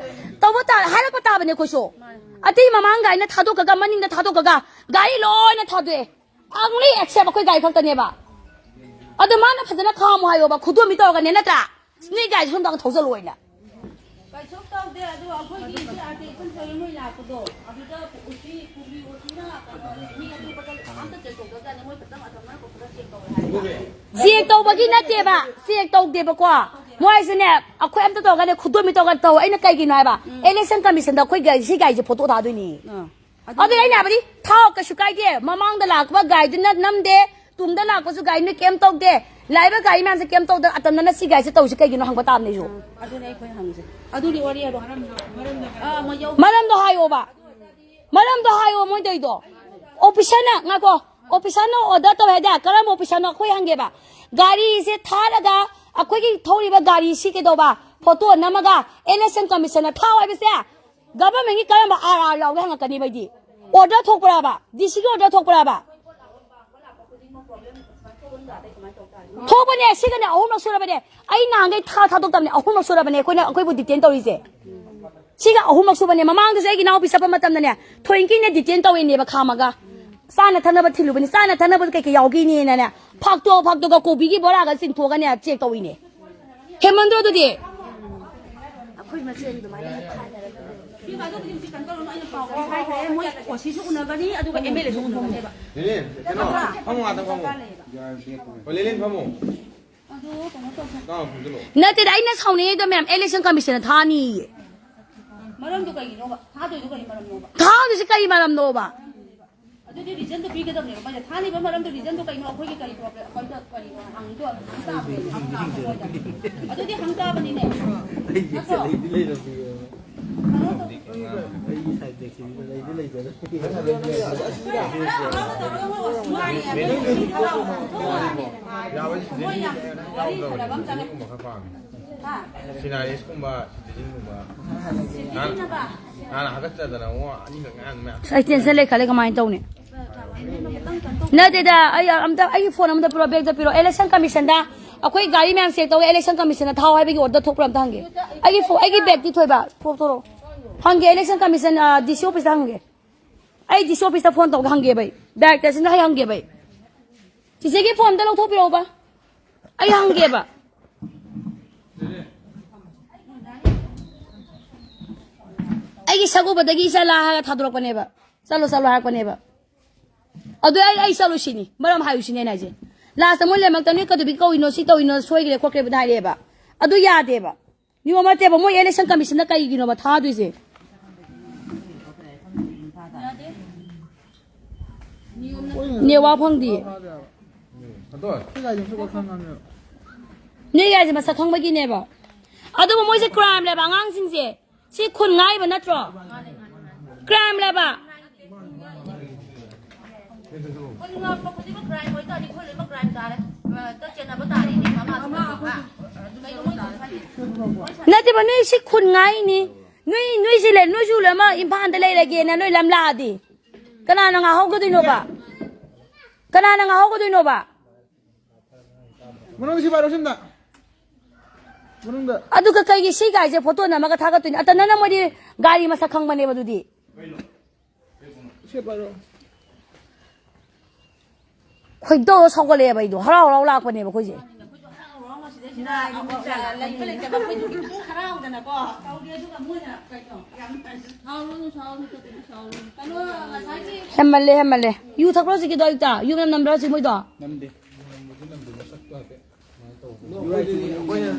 ꯇꯧꯕ ꯇꯥ-, ꯍꯥꯏꯔꯛꯄ ꯇꯥꯕꯅꯦ ꯑꯩꯈꯣꯏꯁꯨ꯫ ꯑꯇꯩ ꯃꯃꯥꯡ ꯒꯥꯔꯤꯅ ꯊꯥꯗꯣꯛꯈ꯭ꯔꯒ ꯃꯅꯤꯡꯗ ꯊꯥꯗꯣꯛꯈ꯭ꯔꯒ ꯒꯥꯔꯤ ꯂꯣꯏꯅ ꯊꯥꯗꯣꯛꯑꯦ꯫ Only except ꯑꯩꯈꯣꯏ ꯒꯥꯔꯤ ꯈꯛꯇꯅꯦꯕ꯫ ꯑꯗꯣ ꯃꯥꯅ ꯐꯖꯅ ꯈꯥꯝꯃꯨ ꯍꯥꯏꯌꯣꯕ, ꯈꯨꯗꯣꯝꯕꯤ ꯇꯧꯔꯒꯅꯦ ꯅꯠꯇ꯭ꯔꯥ? ꯅꯣꯏ ꯒꯥꯔꯤ ꯁꯣꯝꯗ ꯊꯧꯖꯜꯂꯣꯏꯅ꯫ ꯀꯩꯁꯨ ꯇꯧꯗꯦ, ꯑꯗꯨ ꯑꯩꯈꯣꯏꯒꯤ ꯁꯤ ꯑꯥꯔꯇꯤꯁꯟ ꯊꯣꯏ ꯃꯣꯏ ꯂꯥꯛꯄꯗꯣ, ꯑꯗꯨꯗ ꯎꯆꯤ, ꯎꯆꯤ, ꯎꯆꯤꯅ ꯀꯩꯅꯣ, ꯃꯤ ꯑꯇꯣꯞꯄꯗ ꯑꯝꯇ ꯆꯦꯛ ꯇꯧꯗꯕꯖꯥꯠꯅꯤ, ꯃꯣꯏ ꯈꯛꯇꯪ ꯑꯗꯨꯃꯥꯏꯅ ꯈꯛꯇ ꯆꯦꯛ ꯇꯧꯋꯦ ꯍꯥꯏꯌꯦꯕ꯫ ꯆꯦꯛ ꯇꯧꯕꯒꯤ ꯅꯠꯇꯦꯕ, ꯆꯦꯛ ꯇꯧꯗꯦꯕꯀꯣ꯫ ꯃꯣꯏꯁꯨꯅꯦ, ꯑꯩꯈꯣꯏ ꯑꯝꯇ ꯇꯧꯔꯒꯅꯦ, ꯈꯨꯗꯣꯝꯕꯤ ꯇꯧꯔꯒ ꯇꯧ꯫ ꯑꯩꯅ ꯀꯩꯒꯤꯅꯣ ꯍꯥꯏꯕ? ꯎꯝ꯫ ꯏꯂꯦꯛꯁꯟ ꯀꯃꯤꯁꯟꯗ ꯑꯩꯈꯣꯏ ꯒꯥꯔꯤ, ꯁꯤ ꯒꯥꯔꯤꯁꯦ ꯐꯣꯇꯣ ꯊꯥꯗꯣꯏꯅꯤ꯫ ꯑꯥ꯫ ꯑꯗꯨ ꯑꯗꯨ ꯑꯩꯅ ꯍꯥꯏꯕꯗꯤ, ꯊꯥꯎ ꯀꯩꯁꯨ ꯀꯥꯏꯗꯦ, ꯃꯃꯥꯡꯗ ꯂꯥꯛꯄ ꯒꯥꯔꯤꯗꯨꯅ ꯅꯝꯗꯦ, ꯇꯨꯡꯗ ꯂꯥꯛꯄꯁꯨ ꯒꯥꯔꯤꯅ ꯀꯩꯝ ꯇꯧꯗꯦ, ꯂꯥꯛꯏꯕ ꯒꯥꯔꯤ ꯃꯌꯥꯝꯁꯦ ꯀꯩꯝ ꯇꯧꯗꯦ, ꯑꯇꯝꯅꯅ ꯁꯤ ꯒꯥꯔꯤꯁꯦ ꯇꯧꯁꯤ ꯀꯩꯒꯤꯅꯣ ꯍꯪꯕ ꯇꯥꯕꯅꯦ ꯑꯩꯁꯨ꯫ ꯑꯥ, ꯑꯗꯨꯅꯦ ꯑꯩꯈꯣꯏ ꯍꯪꯉꯤꯁꯦ꯫ ꯑꯗꯨꯗꯤ ꯋꯥꯔꯤ ꯑꯗꯣ ꯑꯥ, ꯃꯣꯏ ꯌꯧ- ꯃꯔꯝꯗꯣ ꯍꯥꯏꯌꯣꯕ꯫ ꯃꯔꯝꯗꯣ ꯍꯥꯏꯌꯣ ꯃꯣꯏ ꯇꯧꯔꯤꯗꯣ꯫ ꯑꯣꯐꯤꯁꯔꯅ, ꯉꯥꯏꯈꯣ, ꯑꯣꯐꯤꯁꯔꯅ ꯑꯣꯔꯗꯔ ꯇꯧꯋꯦ ꯍꯥꯏꯗꯤ ꯀꯔꯝꯕ ꯑꯣꯐꯤꯁꯔꯅꯣ ꯑꯩꯈꯣꯏ ꯍꯪꯒꯦꯕ꯫ ꯒꯥꯔꯤꯁꯦ ꯊꯥꯔꯒ ꯑꯩꯈꯣꯏꯒꯤ ꯊꯧꯔꯤꯕ ꯒꯥꯔꯤꯁꯤ ꯀꯩꯗꯧꯕ ꯐꯣꯇꯣ ꯅꯝꯃꯒ ꯏꯂꯦꯛꯁꯟ ꯀꯃꯤꯁꯟꯅ ꯊꯥꯎ ꯍꯥꯏꯕꯁꯦ ꯒꯚꯔꯟꯃꯦꯟꯒꯤ ꯀꯔꯝꯕ ꯑꯥꯔ ꯑꯥꯔ ꯌꯥꯎꯒꯦ ꯍꯪꯉꯛꯀꯅꯤꯕ ꯑꯩꯗꯤ꯫ ꯑꯣꯔꯗꯔ ꯊꯣꯛꯄ꯭ꯔꯕ? ꯗꯤ ꯁꯤꯒꯤ ꯑꯣꯔꯗꯔ ꯊꯣꯛꯄ꯭ꯔꯕ? ꯊꯣꯛꯄꯅꯦ꯫ ꯁꯤꯒꯅꯦ ꯑꯍꯨꯝꯂꯛ ꯁꯨꯔꯕꯅꯦ꯫ ꯑꯩ ꯅꯍꯥꯟꯈꯩ ꯊꯥ ꯊꯥꯗꯣꯛꯇꯕꯅꯦ, ꯑꯍꯨꯝꯂꯛ ꯁꯨꯔꯕꯅꯦ ꯑꯩꯈꯣꯏꯅ, ꯑꯩꯈꯣꯏꯕꯨ ꯗꯤꯇꯦꯟ ꯇꯧꯔꯤꯁꯦ꯫ ꯁꯤꯒ ꯑꯍꯨꯝꯂꯛ ꯁꯨꯕꯅꯦ꯫ ꯃꯃꯥꯡꯗꯁꯨ ꯑꯩꯒꯤ ꯏꯅꯥꯎꯄꯤ ꯆꯠꯄ ꯃꯇꯝꯗꯅꯦ, ꯊꯣꯏꯅꯀꯤꯅꯦ ꯗꯤꯇꯦꯟ ꯇꯧꯔꯤꯅꯦꯕ ꯈꯥꯝꯃꯒ꯫ ꯆꯥꯅ ꯊꯛꯅꯕ ꯊꯤꯜꯂꯨꯕꯅꯤ, ꯆꯥꯅ ꯊꯛꯅꯕ ꯀꯩꯀꯩ ꯌꯥꯎꯒꯦꯅꯦꯅꯅꯦ, ꯐꯥꯛꯇꯣꯛ ꯐꯥꯛꯇꯣꯛꯑꯒ ꯀꯣꯕꯤꯒꯤ ꯕꯣꯔꯥꯒ ꯆꯤꯡꯊꯣꯛꯑꯒꯅꯦ ꯆꯦꯛ ꯇꯧꯔꯤꯅꯦ꯫ ꯍꯦꯟꯃꯟꯗ꯭ꯔꯣ ꯑꯗꯨꯗꯤ? ꯑꯩꯈꯣꯏ ꯃꯁꯦꯟ ꯑꯗꯨꯃꯥꯏꯅ ꯍꯦꯛ ꯈꯥꯏꯅꯔꯒ ꯂꯩ꯫ ꯏꯕꯦꯝꯃ, ꯑꯗꯨꯕꯨꯗꯤ ꯍꯧꯖꯤꯛ ꯀꯩꯅꯣ ꯇꯧꯔꯨꯅꯨ, ꯑꯩꯅ ꯄꯥꯎ ꯑꯃ ꯍꯥꯏꯈ꯭ꯔꯦ, ꯃꯣꯏ ꯑꯣ ꯁꯤꯁꯨ ꯎꯅꯒꯅꯤ, ꯑꯗꯨꯒ ꯑꯦꯝ ꯑꯦꯜ ꯑꯦꯁꯨ ꯎꯅꯒꯅꯦꯕ꯫ ꯂꯤꯂꯤꯟ, ꯀꯩꯅꯣ, ꯅꯠꯇ꯭ꯔꯥ? ꯐꯝꯃꯣ, ꯉꯥꯛꯇꯪ ꯐꯝꯃꯣ꯫ ꯗꯔꯀꯥꯔ ꯂꯩꯌꯦꯕ꯫ ꯑꯣ, ꯂꯤꯂꯤꯟ, ꯐꯝꯃꯣ꯫ ꯑꯗꯨ ꯀꯩꯅꯣ ꯇꯧꯁꯦ꯫ ꯀꯥꯡ ꯐꯝꯖꯤꯜꯂꯣ꯫ ꯅꯠꯇꯦꯗ, ꯑꯩꯅ ꯁꯥꯎꯅꯤꯡꯉꯤꯗꯣ, ꯃꯦꯝ, ꯏꯂꯦꯛꯁꯟ ꯀꯃꯤꯁꯟꯅ ꯊꯥꯅꯤꯌꯦ꯫ ꯃꯔꯝꯗꯣ ꯀꯩꯒꯤꯅꯣꯕ? ꯊꯥꯗꯣꯏꯗꯣ ꯀꯔꯤ ꯃꯔꯝꯅꯣꯕ? ꯊꯥꯗꯣꯏꯁꯦ ꯀꯔꯤ ꯃꯔꯝꯅꯣꯕ? ꯑꯗꯨꯗꯤ ꯔꯤꯖꯟꯗꯣ ꯄꯤꯒꯗꯕꯅꯦꯕ꯫ ꯃꯣꯏꯅ ꯊꯥꯅꯤꯕ ꯃꯔꯝꯗꯣ, ꯔꯤꯖꯟꯗꯣ ꯀꯩꯅꯣ, ꯑꯩꯈꯣꯏꯒꯤ ꯀꯔꯤ ꯄ꯭ꯔꯣꯕ꯭ꯂꯦꯝ, ꯑꯩꯈꯣꯏꯗ ꯀꯔꯤꯅꯣ ꯍꯪꯉꯤꯗꯣ ꯍꯪ ꯇꯥꯕꯅꯦ꯫ ꯑꯗꯨꯗꯤ ꯍꯪ ꯇꯥꯕꯅꯤꯅꯦ꯫ ꯑꯩꯒꯤ ꯅꯠꯇ꯭ꯔꯣ? ꯂꯩꯗꯤ ꯂꯩꯔꯝꯃꯤꯌꯦ꯫ ꯀꯩꯅꯣ ꯇꯧ- ꯑꯩꯒꯤ ꯁꯥꯏꯠ ꯕꯦꯛꯁꯤꯗꯤ ꯂꯩꯗꯤ ꯂꯩꯖꯔꯦ꯫ ꯃꯣꯏ ꯌꯥꯝ ꯋꯥꯔꯤ ꯁꯥꯟꯅꯕ ꯑꯃ ꯆꯪꯉꯦ꯫ ꯍꯥ? ꯁꯤꯅꯥꯔꯤꯁꯀꯨꯝꯕ, ꯁꯤꯇꯤꯖꯟꯒꯨꯝꯕ꯫ ꯅꯍꯥꯟ, ꯅꯍꯥꯟ ꯍꯥꯀꯠꯆꯗꯅ ꯑꯃꯨꯛ ꯑꯅꯤꯈꯛ ꯉꯥꯏꯔꯝꯃꯦ꯫ ꯑꯩ ꯇꯦꯟꯁꯟ ꯂꯩꯈꯠꯂꯦ, ꯀꯃꯥꯏꯅ ꯇꯧꯅꯤ? ꯅꯠꯇꯦꯗ, ꯑꯩ ꯑꯝꯇ, ꯑꯩꯒꯤ ꯐꯣꯟ ꯑꯝꯇ ꯄꯤꯔꯣ, ꯕꯦꯛꯇ ꯄꯤꯔꯣ꯫ ꯏꯂꯦꯛꯁꯟ ꯀꯃꯤꯁꯟꯗ ꯑꯩꯈꯣꯏ ꯒꯥꯔꯤ ꯃꯌꯥꯝ ꯆꯦꯛ ꯇꯧꯋꯦ, ꯏꯂꯦꯛꯁꯟ ꯀꯃꯤꯁꯟꯅ ꯊꯥꯎ ꯍꯥꯏꯕꯒꯤ ꯑꯣꯔꯗꯔ ꯊꯣꯛꯄ꯭ꯔꯥ ꯑꯝꯇ ꯍꯪꯒꯦ꯫ ꯑꯩꯒꯤ ꯐꯣ-, ꯑꯩꯒꯤ ꯕꯦꯛꯇꯤ ꯊꯣꯏꯕ, ꯄꯨꯊꯣꯔꯛꯑꯣ꯫ ꯍꯪꯒꯦ, ꯏꯂꯦꯛꯁꯟ ꯀꯃꯤꯁꯟ, ꯑ, ꯗꯤ ꯁꯤ ꯑꯣꯐꯤꯁꯇ ꯍꯪꯒꯦ꯫ ꯑꯩ ꯗꯤ ꯁꯤ ꯑꯣꯐꯤꯁꯇ ꯐꯣꯟ ꯇꯧꯔꯒ ꯍꯪꯒꯦꯕ ꯑꯩ꯫ ꯗꯥꯏꯔꯦꯛꯇꯔꯁꯤꯡꯗ ꯑꯩ ꯍꯪꯒꯦꯕ ꯑꯩ꯫ ꯆꯤꯆꯦꯒꯤ ꯐꯣꯟ ꯑꯝꯇ ꯂꯧꯊꯣꯛꯄꯤꯔꯛꯎꯕ꯫ ꯑꯩ ꯍꯪꯒꯦꯕ꯫ ꯑꯩꯒꯤ ꯁꯛ ꯎꯕꯗꯒꯤ ꯏꯆꯥ ꯂꯥ ꯍꯥꯏꯔꯒ ꯊꯥꯗꯣꯔꯛꯄꯅꯦꯕ꯫ ꯆꯠꯂꯣ, ꯆꯠꯂꯣ ꯍꯥꯏꯔꯛꯄꯅꯦꯕ꯫ ꯑꯗꯨ ꯑꯩ, ꯑꯩ ꯆꯠꯂꯨ ꯁꯤꯅꯤ꯫ ꯃꯔꯝ ꯍꯥꯏꯌꯨ ꯁꯤꯅꯤ ꯑꯩꯅ ꯍꯥꯏꯁꯦ꯫ ꯂꯥꯁꯇ ꯃꯣꯏ ꯂꯩꯃꯛꯇ ꯅꯣꯏ ꯀꯗꯨꯕꯤ ꯀꯧꯏꯅꯣ, ꯁꯤ ꯇꯧꯏꯅꯣ, ꯁꯣꯏꯈ꯭ꯔꯦ ꯈꯣꯠꯈ꯭ꯔꯦꯕꯨꯗꯤ ꯍꯥꯏꯔꯛꯑꯦꯕ꯫ ꯑꯗꯨ ꯌꯥꯗꯦꯕ꯫ ꯅꯤꯌꯣꯝ ꯅꯠꯇꯦꯕ, ꯃꯣꯏ election commission ꯅ ꯀꯩꯒꯤꯅꯣꯕ ꯊꯥꯗꯣꯏꯁꯦ? ꯅꯦꯋꯥ ꯐꯪꯗꯦ꯫ ꯅꯣꯏ ꯒꯥꯏꯁꯦ ꯃꯁꯛ ꯈꯪꯕꯒꯤꯅꯦꯕ꯫ ꯑꯗꯨꯕꯨ ꯃꯣꯏꯁꯦ crime ꯂꯩꯕ ꯑꯉꯥꯡꯁꯤꯡꯁꯦ꯫ ꯁꯤ ꯈꯨꯟ ꯉꯥꯛꯏꯕ ꯅꯠꯇ꯭ꯔꯣ? Crime ꯂꯩꯕ꯫ ꯈꯨꯟ ꯉꯥꯛꯄ ꯈꯨꯗꯤꯡꯃꯛ crime ꯑꯣꯏꯇꯥꯔꯗꯤ ꯑꯩꯈꯣꯏ ꯂꯣꯏꯅꯃꯛ crime ꯇꯥꯔꯦ꯫ ꯑ, ꯆꯦꯟꯅꯕ ꯇꯥꯔꯦꯅꯦ, ꯃꯃꯥ ꯑꯃ ꯑꯩꯈꯣꯏ꯫ ꯅꯠꯇꯦꯕ, ꯅꯣꯏ ꯁꯤ ꯈꯨꯟ ꯉꯥꯛꯏꯅꯤ꯫ ꯅꯣꯏ, ꯅꯣꯏꯁꯤ ꯂꯩ, ꯅꯣꯏꯁꯨ ꯂꯣꯏꯅꯃꯛ ꯏꯝꯐꯥꯜꯗ ꯂꯩꯔꯒꯦꯅ ꯅꯣꯏ ꯂꯝ ꯂꯥꯛꯑꯗꯤ ꯀꯅꯥꯅ ꯉꯥꯛꯍꯧꯒꯗꯣꯏꯅꯣꯕ? ꯀꯅꯥꯅ ꯉꯥꯛꯍꯧꯒꯗꯣꯏꯅꯣꯕ? ꯃꯅꯨꯡꯗ ꯁꯤ ꯄꯥꯏꯔꯣ, ꯁꯤꯝꯗ꯫ ꯃꯅꯨꯡꯗ꯫ ꯑꯗꯨꯒ ꯀꯩꯒꯤ ꯁꯤ ꯒꯥꯔꯤꯁꯦ ꯐꯣꯇꯣ ꯅꯝꯃꯒ ꯊꯥꯒꯠꯇꯣꯏꯅꯤ? ꯑꯇ ꯅꯪꯅ ꯃꯣꯏꯗꯤ ꯒꯥꯔꯤ ꯃꯁꯛ ꯈꯪꯕꯅꯦꯕ ꯑꯗꯨꯗꯤ꯫ ꯁꯤ ꯄꯥꯏꯔꯣ꯫ ꯈꯣꯏꯗꯧ ꯁꯧꯒꯠꯂꯛꯑꯦꯕ ꯑꯩꯗꯣ꯫ ꯍꯔꯥꯎ ꯍꯔꯥꯎ ꯂꯥꯛꯄꯅꯦꯕ ꯑꯩꯈꯣꯏꯁꯦ꯫ ꯍꯦꯟꯃꯜꯂꯦ, ꯍꯦꯟꯃꯜꯂꯦ꯫ ꯌꯨ ꯊꯛꯄ꯭ꯔꯣ ꯍꯧꯖꯤꯛꯀꯤꯗꯣ ꯑꯌꯨꯛꯇ? ꯌꯨ ꯌꯥꯝ ꯅꯝꯕ꯭ꯔꯣ ꯍꯧꯖꯤꯛ ꯃꯣꯏꯗꯣ? ꯅꯝꯗꯦ꯫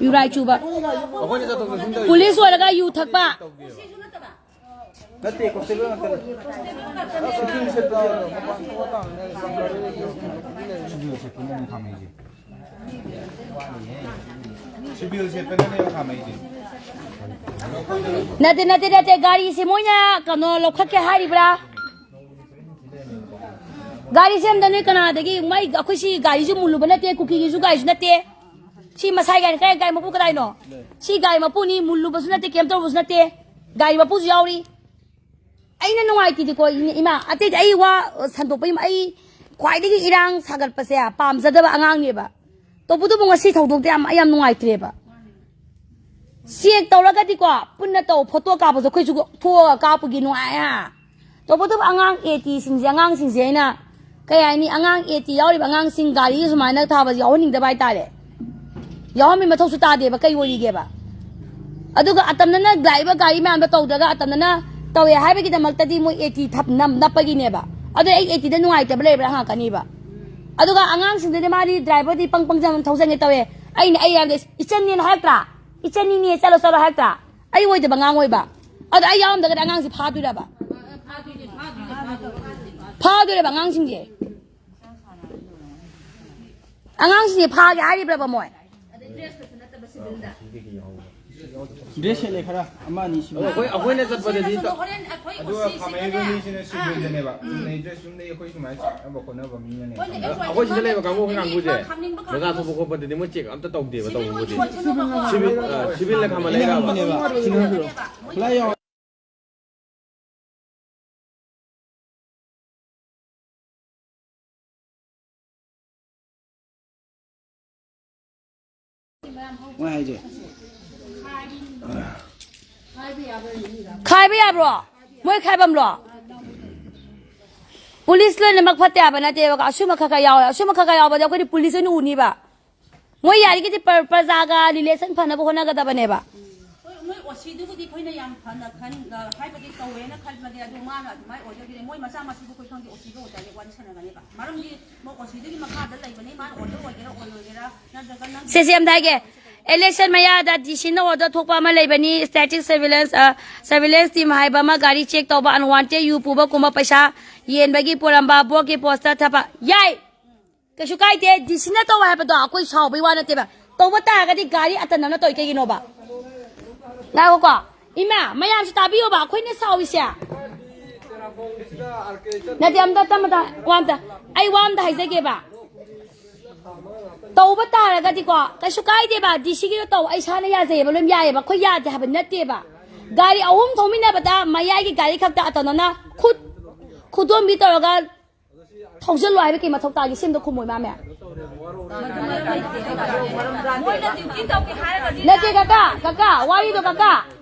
ꯌꯨꯔꯥꯏ ꯆꯨꯕ꯫ ꯑꯩꯈꯣꯏꯅ ꯆꯠꯊꯣꯛ ꯆꯠꯁꯤꯟ ꯇꯧꯔꯤꯁꯦ꯫ ꯄꯨꯂꯤꯁ ꯑꯣꯏꯔꯒ ꯌꯨ ꯊꯛꯄ꯫ ꯅꯠꯇꯦ, constable ꯉꯥꯛꯇꯅꯦ꯫ ꯁꯤꯚꯤꯜ ꯁꯦꯠꯄ ꯅꯪ ꯈꯥꯝꯃꯛꯏꯁꯦ꯫ ꯁꯤꯚꯤꯜ ꯁꯦꯠꯄꯅꯅꯦꯕ ꯈꯥꯝꯃꯛꯏꯁꯦ꯫ ꯅꯠꯇꯦ, ꯅꯠꯇꯦ, ꯅꯠꯇꯦ, ꯒꯥꯔꯤꯁꯤ ꯃꯣꯏꯅ ꯀꯩꯅꯣ ꯂꯧꯈꯠꯀꯦ ꯍꯥꯏꯔꯤꯕ꯭ꯔꯥ? ꯒꯥꯔꯤꯁꯦ ꯑꯝꯇ ꯅꯣꯏ ꯀꯅꯥꯗꯒꯤ, ꯃꯥꯏ, ꯑꯩꯈꯣꯏ ꯁꯤ ꯒꯥꯔꯤꯁꯨ ꯃꯨꯜꯂꯨꯕ ꯅꯠꯇꯦ, ꯀꯨꯀꯤꯒꯤꯁꯨ ꯒꯥꯔꯤꯁꯨ ꯅꯠꯇꯦ꯫ ꯁꯤ ꯃꯁꯥꯏ ꯒꯥꯔꯤ, ꯀꯥꯏ, ꯒꯥꯔꯤ ꯃꯄꯨ ꯀꯗꯥꯏꯅꯣ? ꯁꯤ ꯒꯥꯔꯤ ꯃꯄꯨꯅꯤ, ꯃꯨꯜꯂꯨꯕꯁꯨ ꯅꯠꯇꯦ, ꯀꯩꯝ ꯇꯧꯔꯨꯕꯁꯨ ꯅꯠꯇꯦ꯫ ꯒꯥꯔꯤ ꯃꯄꯨꯁꯨ ꯌꯥꯎꯔꯤ꯫ ꯑꯩꯅ ꯅꯨꯡꯉꯥꯏꯇꯦꯗꯤꯀꯣ, ꯏꯃꯥ, ꯑꯇꯩꯗꯤ ꯑꯩ ꯋꯥ ꯁꯟꯗꯣꯛꯄ, ꯑꯩ ꯈ꯭ꯋꯥꯏꯗꯒꯤ ꯏꯔꯥꯡ ꯁꯥꯒꯠꯄꯁꯦ ꯄꯥꯝꯖꯗꯕ ꯑꯉꯥꯡꯅꯦꯕ꯫ ꯇꯧꯕꯇꯕꯨ ꯉꯁꯤ ꯊꯧꯗꯣꯛꯇꯤ ꯌꯥꯝ, ꯑꯩ ꯌꯥꯝ ꯅꯨꯡꯉꯥꯏꯇ꯭ꯔꯦꯕ꯫ ꯆꯦꯛ ꯇꯧꯔꯒꯗꯤꯀꯣ, ꯄꯨꯟꯅ ꯇꯧ, ꯐꯣꯇꯣ ꯀꯥꯞꯄꯁꯨ ꯑꯩꯈꯣꯏꯁꯨ ꯊꯣꯛꯑꯒ ꯀꯥꯞꯄꯒꯤ ꯅꯨꯡꯉꯥꯏ, ꯍꯥ? ꯇꯧꯕꯇꯕꯨ ꯑꯉꯥꯡ ꯑꯦ ꯇꯤꯁꯤꯡꯁꯦ, ꯑꯉꯥꯡꯁꯤꯡꯁꯦ ꯑꯩꯅ, ꯀꯩ ꯍꯥꯏꯅꯤ, ꯑꯉꯥꯡ ꯑꯦ ꯇꯤ ꯌꯥꯎꯔꯤꯕ ꯑꯉꯥꯡꯁꯤꯡ ꯒꯥꯔꯤ ꯁꯨꯃꯥꯏꯅ ꯊꯥꯕꯁꯦ ꯌꯥꯎꯍꯟꯅꯤꯡꯗꯕ ꯍꯥꯏꯇꯥꯔꯦ꯫ ꯌꯥꯎꯍꯟꯕꯒꯤ ꯃꯊꯧꯁꯨ ꯇꯥꯗꯦꯕ, ꯀꯩ ꯑꯣꯏꯔꯤꯒꯦꯕ? ꯑꯗꯨꯒ ꯑꯇꯝꯅꯅ ꯂꯥꯛꯏꯕ ꯒꯥꯔꯤ ꯃꯌꯥꯝꯗꯣ ꯇꯧꯗ꯭ꯔꯒ ꯑꯇꯝꯅꯅ ꯇꯧꯋꯦ ꯍꯥꯏꯕꯒꯤꯗꯃꯛꯇꯗꯤ ꯃꯣꯏ ꯑꯦ ꯇꯤ ꯊꯞ-, ꯅꯝ-, ꯅꯞꯄꯒꯤꯅꯦꯕ꯫ ꯑꯗꯨ ꯑꯩ ꯑꯦ ꯇꯤꯗ ꯅꯨꯡꯉꯥꯏꯇꯕ ꯂꯩꯕ꯭ꯔꯥ ꯍꯪꯉꯛꯀꯅꯤꯕ꯫ ꯑꯗꯨꯒ ꯑꯉꯥꯡꯁꯤꯡꯗꯨꯗꯤ ꯃꯥꯗꯤ ꯗ꯭ꯔꯥꯏꯚꯔꯗꯤ ꯄꯪ ꯄꯪ ꯊꯧꯖꯟꯒꯦ ꯇꯧꯋꯦ꯫ ꯑꯩꯅ ꯑꯩ ꯌꯥꯝꯗ ꯏꯆꯟꯅꯦꯅ ꯍꯥꯏꯔꯛꯇ꯭ꯔꯥ? "ꯏꯆꯟꯅꯤꯅꯦ, ꯆꯠꯂꯣ, ꯆꯠꯂꯣ" ꯍꯥꯏꯔꯛꯇ꯭ꯔꯥ? ꯑꯩ ꯑꯣꯏꯗꯕ ꯑꯉꯥꯡ ꯑꯣꯏꯕ꯫ ꯑꯗꯣ ꯑꯩ ꯌꯥꯎꯔꯝꯗ꯭ꯔꯒꯗꯤ ꯑꯉꯥꯡꯁꯦ ꯐꯥꯗꯣꯏꯔꯕ? ꯐꯥꯗꯣꯏꯔꯕ ꯑꯉꯥꯡꯁꯤꯡꯁꯦ? ꯑꯉꯥꯡꯁꯤꯡꯁꯦ ꯐꯥꯒꯦ ꯍꯥꯏꯔꯤꯕ꯭ꯔꯕ ꯃꯣꯏ? ꯗ꯭ꯔꯦꯁ ꯁꯦꯠꯂꯦ ꯈꯔ, ꯑꯃ ꯑꯅꯤ ꯁꯤꯕꯨ꯫ ꯑꯩꯈꯣꯏ, ꯑꯩꯈꯣꯏꯅ ꯆꯠꯄꯗꯗꯤ ꯇ-, ꯍꯣꯔꯦꯟ ꯑꯩꯈꯣꯏ ꯑꯗꯨꯒ ꯑꯣ ꯁꯤ ꯈꯥꯝꯃꯛꯏꯕ ꯁꯤꯗꯅꯦ, ꯃꯤꯁꯤꯅ ꯑꯥ꯫ ꯁꯤꯕꯤꯜꯗꯅꯦꯕ꯫ ꯎꯝ꯫ ꯁꯤꯕꯤꯜꯗ ꯗ꯭ꯔꯦꯁ ꯑꯗꯨꯝ ꯂꯩ, ꯑꯩꯈꯣꯏ ꯁꯨꯃꯥꯏꯅ ꯆꯠꯅꯕ ꯈꯣꯠꯅꯕ ꯃꯤꯅꯅꯦꯕ꯫ ꯍꯣꯏꯅꯦ, ꯑꯩꯈꯣꯏ ꯑꯩꯈꯣꯏ ꯁꯤꯗ ꯂꯩꯕ ꯀꯥꯡꯕꯨ ꯈꯥꯝꯅꯤꯡꯕ ꯀꯥꯡꯕꯨꯁꯦ ꯈꯥꯝꯅꯤꯡꯕ ꯃꯆꯥ ꯀꯥꯡꯕꯨ ꯊꯣꯛꯄ ꯈꯣꯠꯄꯗꯗꯤ ꯃꯣꯏ ꯆꯦꯛ ꯑꯝꯇ ꯇꯧꯗꯦꯕ, ꯁꯤꯕꯤꯜ ꯇꯧꯕꯕꯨꯗꯤ꯫ ꯑꯣꯏꯗꯤ ꯑꯣꯏꯁꯅꯨꯕꯀꯣ꯫ ꯁꯤꯕꯤꯜ, ꯑ, ꯁꯤꯕꯤꯜꯅ ꯈꯥꯝꯕ ꯑꯩꯅ ꯂꯩꯔꯕ? ꯍꯪꯕꯅꯦꯕ꯫ ꯁꯤꯕꯤꯜ ꯍꯪꯕꯤꯔꯣ꯫ ꯈꯨꯠꯂꯥꯏ ꯌꯥꯎ-, ꯃꯣꯏ ꯍꯥꯏꯁꯦ꯫ ꯈꯥꯏꯕ ꯌꯥꯕ꯭ꯔꯣ? ꯃꯣꯏ ꯈꯥꯏꯕꯝꯂꯣ? ꯄꯨꯂꯤꯁ ꯂꯣꯏꯅꯃꯛ ꯐꯠꯇꯦ ꯍꯥꯏꯕ ꯅꯠꯇꯦꯕ꯫ ꯑꯁꯨꯝꯕ ꯈꯔ ꯈꯔ ꯌꯥꯎꯋꯦ꯫ ꯑꯁꯨꯝꯕ ꯈꯔ ꯈꯔ ꯌꯥꯎꯕꯗꯤ ꯑꯩꯈꯣꯏꯗꯤ ꯄꯨꯂꯤꯁ ꯑꯣꯏꯅ ꯎꯅꯤꯕ꯫ ꯃꯣꯏ ꯌꯥꯔꯤꯈꯩꯗꯤ ꯄ꯭ꯔ-, ꯄ꯭ꯔꯖꯥꯒ ꯔꯤꯂꯦꯁꯟ ꯐꯅꯕ ꯍꯣꯠꯅꯒꯗꯕꯅꯦꯕ꯫ ꯍꯣꯏ, ꯃꯣꯏ ꯑꯣꯁꯤꯗꯨꯕꯨꯗꯤ ꯑꯩꯈꯣꯏꯅ ꯌꯥꯝ ꯐꯅ ꯈꯟ-, ꯑ, ꯍꯥꯏꯕꯗꯤ ꯇꯧꯋꯦꯅ ꯈꯟꯕꯅꯦ, ꯑꯗꯨ ꯃꯥꯅ ꯑꯗꯨꯃꯥꯏꯅ ꯑꯣꯏꯗꯣꯏꯒꯤꯗꯤ ꯃꯣꯏ ꯃꯆꯥ ꯃꯁꯨꯗꯨ ꯑꯩꯈꯣꯏ ꯈꯪꯗꯦ, ꯑꯣꯁꯤꯗ ꯑꯣꯏꯇꯥꯔꯗꯤ ꯋꯥꯔꯤ ꯁꯥꯟꯅꯒꯅꯦꯕ꯫ ꯃꯔꯝꯗꯤ ꯃꯣꯏ ꯑꯣꯁꯤꯗꯨꯒꯤ ꯃꯈꯥꯗ ꯂꯩꯕꯅꯤ, ꯃꯥꯅ ꯑꯣꯔꯗꯔ ꯑꯣꯏꯒꯦꯔꯥ ꯑꯣꯏꯔꯣꯏꯒꯦꯔꯥ, ꯅꯠꯇ꯭ꯔꯒ ꯅꯪ ꯁꯦ, ꯁꯦ, ꯑꯝꯇ ꯍꯥꯏꯒꯦ꯫ ꯏꯂꯦꯛꯁꯟ ꯃꯌꯥꯗ ꯗꯤ ꯁꯤꯅ ꯑꯣꯔꯗꯔ ꯊꯣꯛꯄ ꯑꯃ ꯂꯩꯕꯅꯤ, ꯁ꯭ꯇꯦꯇꯤꯛ ꯁꯔꯚꯤꯂꯦꯟꯁ, ꯑ, ꯁꯔꯚꯤꯂꯦꯟꯁ ꯇꯤꯝ ꯍꯥꯏꯕ ꯑꯃ ꯒꯥꯔꯤ ꯆꯦꯛ ꯇꯧꯕ, ꯑꯟꯋꯥꯟꯇꯦꯗ ꯌꯨ ꯄꯨꯕꯒꯨꯝꯕ, ꯄꯩꯁꯥ ꯌꯦꯟꯕꯒꯤ ꯄꯣꯔꯝꯕ, ꯕ꯭ꯂꯣꯛꯀꯤ ꯄꯣꯁꯇꯔ ꯊꯥꯕ꯫ ꯌꯥꯏ! ꯀꯩꯁꯨ ꯀꯥꯏꯗꯦ, ꯗꯤ ꯁꯤꯅ ꯇꯧ ꯍꯥꯏꯕꯗꯣ ꯑꯩꯈꯣꯏ ꯁꯥꯎꯕꯩ ꯋꯥ ꯅꯠꯇꯦꯕ꯫ ꯇꯧꯕ ꯇꯥꯔꯒꯗꯤ ꯒꯥꯔꯤ ꯑꯇꯟꯅꯅ ꯇꯧꯏ ꯀꯩꯒꯤꯅꯣꯕ? ꯉꯥꯏꯈꯣꯀꯣ, ꯏꯃꯥ, ꯃꯌꯥꯝꯁꯨ ꯇꯥꯕꯤꯌꯣꯕ, ꯑꯩꯈꯣꯏꯅ ꯁꯥꯎꯔꯤꯁꯦ꯫ ꯅꯠꯇꯦ, ꯑꯝꯇ, ꯑꯝꯇ, ꯋꯥ ꯑꯝꯇ, ꯑꯩ ꯋꯥ ꯑꯝꯇ ꯍꯥꯏꯖꯒꯦꯕ꯫ ꯇꯧꯕ ꯇꯥꯔꯒꯗꯤꯀꯣ, ꯀꯩꯁꯨ ꯀꯥꯏꯗꯦꯕ, ꯗꯤ ꯁꯤꯒꯤꯗꯣ ꯇꯧ, ꯑꯩ ꯏꯁꯥꯅ ꯌꯥꯖꯩꯌꯦꯕ, ꯂꯣꯏ ꯌꯥꯏꯌꯦꯕ, ꯑꯩꯈꯣꯏ ꯌꯥꯗꯦ ꯍꯥꯏꯕ ꯅꯠꯇꯦꯕ꯫ ꯒꯥꯔꯤ ꯑꯍꯨꯝ ꯊꯧꯃꯤꯟꯅꯕꯗ ꯃꯌꯥꯏꯒꯤ ꯒꯥꯔꯤ ꯈꯛꯇ ꯑꯇꯟꯅꯅ ꯈꯨꯠ, ꯈꯨꯗꯣꯝꯕꯤ ꯇꯧꯔꯒ ꯊꯧꯖꯤꯜꯂꯣ ꯍꯥꯏꯕ ꯀꯩ ꯃꯊꯧ ꯇꯥꯒꯦ? ꯁꯦꯝꯗ ꯈꯨꯝꯃꯣꯏ ꯃꯥ ꯃꯌꯥꯝ꯫ ꯃꯣꯏꯅ ꯗ꯭ꯌꯨꯇꯤ ꯇꯧꯒꯦ ꯍꯥꯏꯔꯒꯗꯤ ꯅꯠꯇꯦ ꯀꯀꯥ, ꯀꯀꯥ, ꯋꯥꯔꯤꯗꯣ ꯀꯀꯥ,